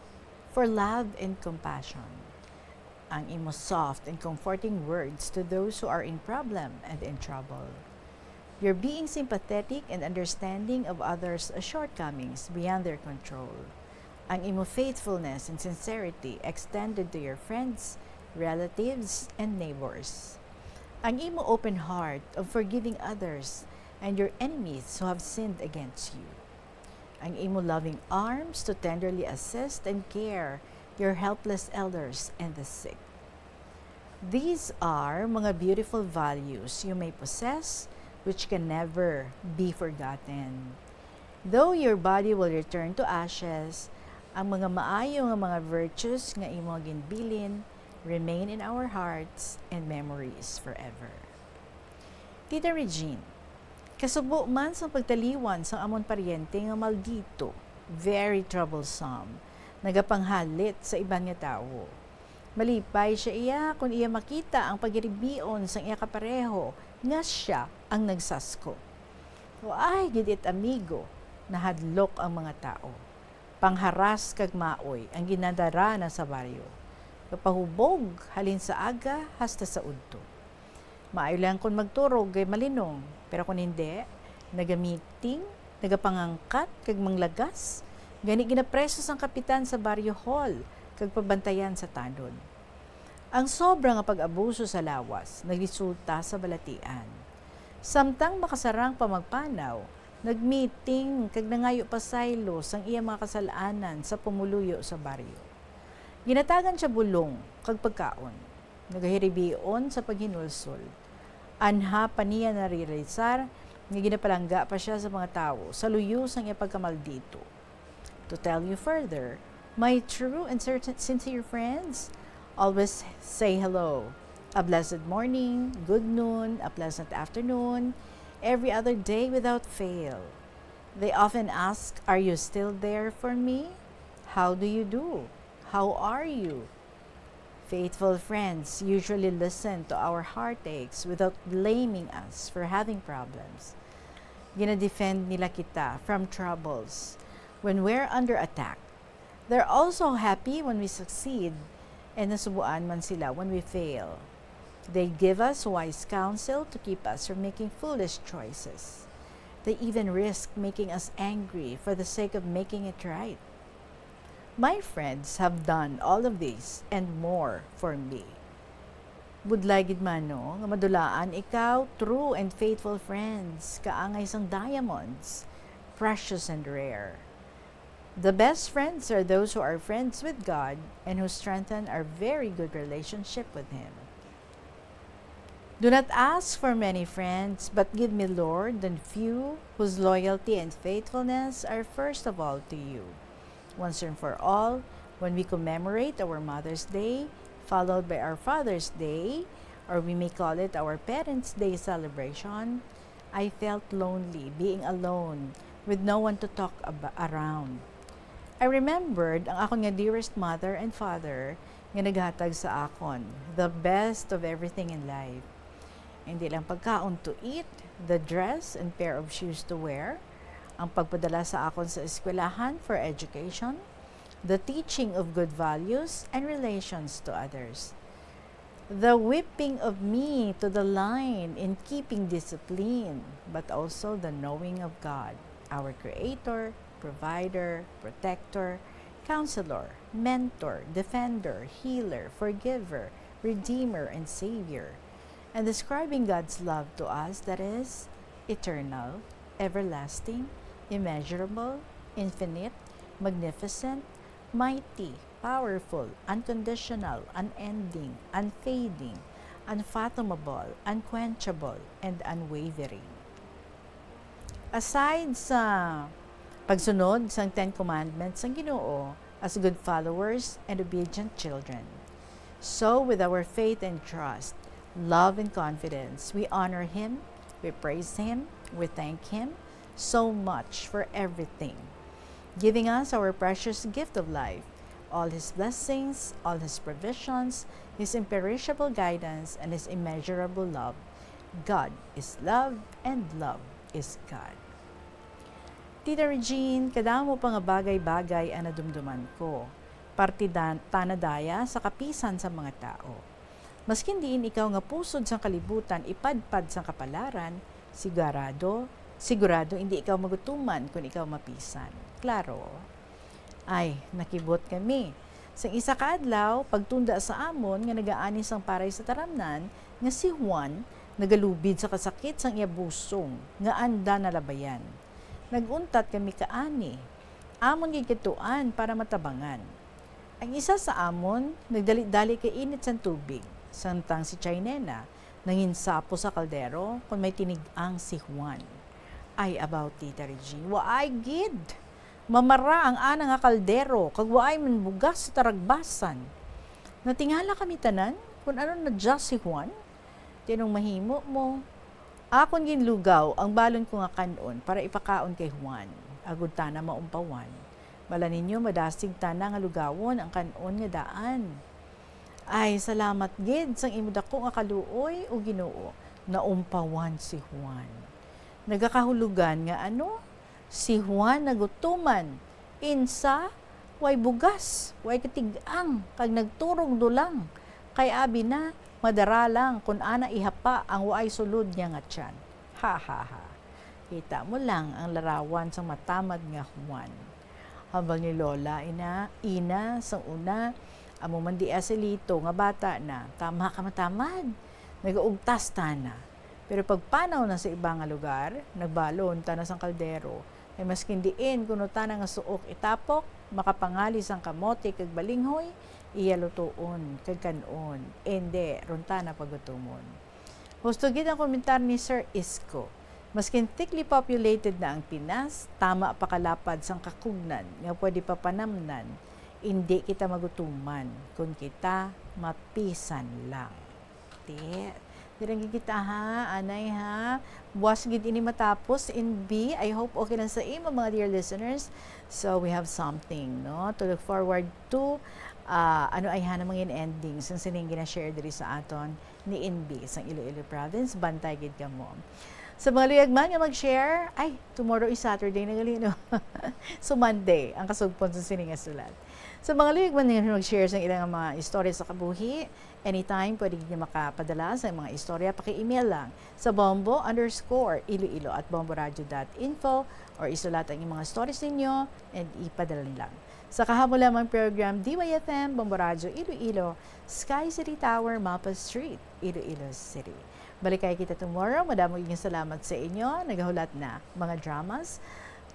for love and compassion. Ang imo soft and comforting words to those who are in problem and in trouble. Your being sympathetic and understanding of others' shortcomings beyond their control. Ang imo faithfulness and sincerity extended to your friends, relatives, and neighbors. Ang imo open heart of forgiving others and your enemies who have sinned against you. Ang imo loving arms to tenderly assist and care your helpless elders and the sick. These are mga beautiful values you may possess which can never be forgotten. Though your body will return to ashes, ang mga maayo nga mga virtues nga imo ginbilin remain in our hearts and memories forever. Tita Regine, kasubo man sang pagtaliwan sang amon paryente nga maldito, very troublesome, nagapanghalit sa iban nga tawo. Malipay siya iya kon iya makita ang paghiribion sang iya kapareho nga sia ang nagsasko. Waay gid it amigo, nahadlok ang mga tawo. Pangharas kag maoy ang ginadara na sa baryo. Gapahubog halin sa aga hasta sa udto. Maayo lang kon magturog kay malinong, pero kon hindi, nagamiting, nagapangangkat kag manglagas, gani ginapreso sang kapitan sa baryo hall kag pabantayan sa tanod. Ang sobra nga pag-abuso sa lawas nagresulta sa balatian. Samtang makasarang pa magpanaw, nagmiting kag nangayo pasaylo sang iya mga kasal-anan sa pumuluyo sa baryo. Ginatagan sia bulong kag pagkaon. Nagahiribion sa paghinulsol. Anha pa niya narealisar nga ginapalangga pa sia sa mga tawo sa luyo sang iya pagkamaldito. To tell you further, my true and certain sincere friends always say hello. A blessed morning, good noon, a pleasant afternoon, every other day without fail. They often ask, "Are you still there for me? How do you do? How are you?" Faithful friends usually listen to our heartaches without blaming us for having problems. Ginadefend nila kita from troubles when we're under attack. They're also happy when we succeed, and nasubuan man sila when we fail. They give us wise counsel to keep us from making foolish choices. They even risk making us angry for the sake of making it right. My friends have done all of this and more for me. Budlay gid man, no, nga madulaan ikaw true and faithful friends, kaangay sang diamonds, precious and rare. The best friends are those who are friends with God and who strengthen our very good relationship with Him. Do not ask for many friends, but give me, Lord, the few whose loyalty and faithfulness are first of all to you. Once and for all, when we commemorate our Mother's Day, followed by our Father's Day, or we may call it our Parents' Day celebration, I felt lonely being alone with no one to talk ab- around. I remembered ang akon nga dearest mother and father nga naghatag sa akon the best of everything in life. Hindi lang pagkaon to eat, the dress and pair of shoes to wear, ang pagpadala sa akon sa eskwelahan for education, the teaching of good values and relations to others, the whipping of me to the line in keeping discipline, but also the knowing of God, our Creator, Provider, Protector, Counselor, Mentor, Defender, Healer, Forgiver, Redeemer, and Savior, and describing God's love to us that is eternal, everlasting, immeasurable, infinite, magnificent, mighty, powerful, unconditional, unending, unfading, unfathomable, unquenchable, and unwavering. Aside sa pagsunod sang Ten Commandments sang Ginoo as good followers and obedient children, so with our faith and trust, love and confidence, we honor Him, we praise Him, we thank Him so much for everything, giving us our precious gift of life, all His blessings, all His provisions, His imperishable guidance, and His immeasurable love. God is love, and love is God. Tita Regine, kadamo pa nga bagay-bagay ang nadumduman ko. Parte dan-, ta na daya sa kapisan sa mga tao. Maskin diin ikaw nga pusod sang kalibutan ipadpad sang kapalaran, sigurado, sigurado indi ikaw magutuman kon ikaw mapisan. Klaro? Ay, nakibot kami. Sang isa ka adlaw, pagtunda sa amon nga nagaani sang paray sa taramnan, nga si Juan nagalubid sa kasakit sang iya busong nga anda nalabayan. Nag-untat kami kaani. Amon gid kituan para matabangan. Ang isa sa amon nagdali-dali kay init sang tubig, samtang si Chaynena nanginsapo sa kaldero kon may tinig-ang si Juan. Ay, about Tita Regine, waay gid! Mamara ang ana nga kaldero, kag waay man bugas sa taragbasan. Natingala kami tanan kon ano na dya si Juan. Ti anong mahimo mo? Akon ginlugaw ang balon ko nga kan-on para ipakaon kay Juan, agod tana maumpawan. Bala ninyo, madasig tana nga lugawon ang kan-on nga daan. Ay, salamat gid sang imo dako nga kaluoy, O Ginoo. Naumpawan si Juan. Nagakahulugan nga ano? Si Juan nagutuman, insa, way bugas, way katig-ang, kag nagturog dulang. Kay abi na, madara lang kun ana ihapa ang waay sulod niya nga tiyan. Ha, ha, ha. Kita mo lang ang larawan sang matamad nga Juan. Hambal ni Lola, ina, ina, sang una, amo man di si Lito nga bata na, tama ka matamad. Nagaugtas tana. Pero pagpanaw na sa iba nga lugar, nagbalon tana sang kaldero. Kay maskin diin kuno tana nga suok itapok, makapangali sang kamote kag balinghoy, iya lutuon kag kan-on. Indi, ron tana pagutumon. Husto gid ang komentar ni Sir Isko. Maskin thickly populated na ang Pinas, tama pa kalapad sang kakugnan nga pwede papanamnan, indi kita magutuman kon kita mapisan lang. Ti, dirang kita ha, anay ha. Buwas gid ini matapos, N B. I hope okay lang sa imo, mga dear listeners. So, we have something, no, to look forward to. Ah, ano ay hana mga ending sang sining gina-share diri sa aton ni N B sang Iloilo Province. Bantay gid kamo. Sa mga luyag man nga mag-share, ay, tomorrow is Saturday na gali, no? So, Monday ang kasugpon sa sini nga sulat. Sa mga luyag man nga mag-share sa ilang mga istorya sa kabuhi, anytime pwede ninyo makapadala sa mga istorya, paki-email lang sa bombo underscore iloilo at bomboradio dot info or isulat ang inyong mga stories ninyo and ipadala lang. Sa kahapo lamang program, D Y F M, Bombo Radyo Iloilo, Sky City Tower, Mapa Street, Iloilo City. Balikay kita tomorrow. Madamo gid nga salamat sa inyo. Nagahulat na mga dramas,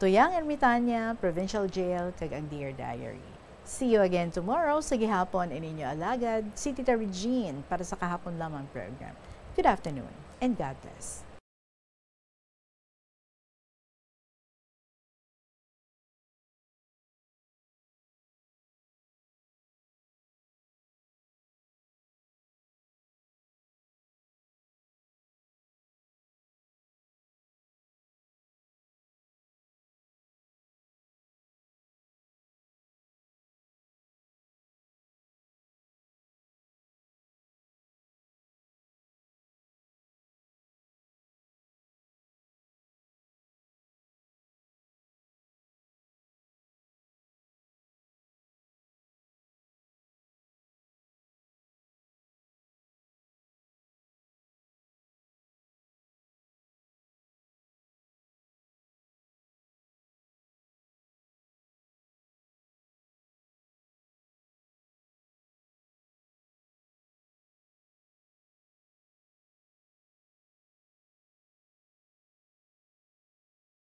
Tuyang Ermitanya, Provincial Jail, kag ang Dear Diary. See you again tomorrow. Sa gihapon, ininyo alagad, si Tita Regine para sa Kahapon Lamang program. Good afternoon and God bless.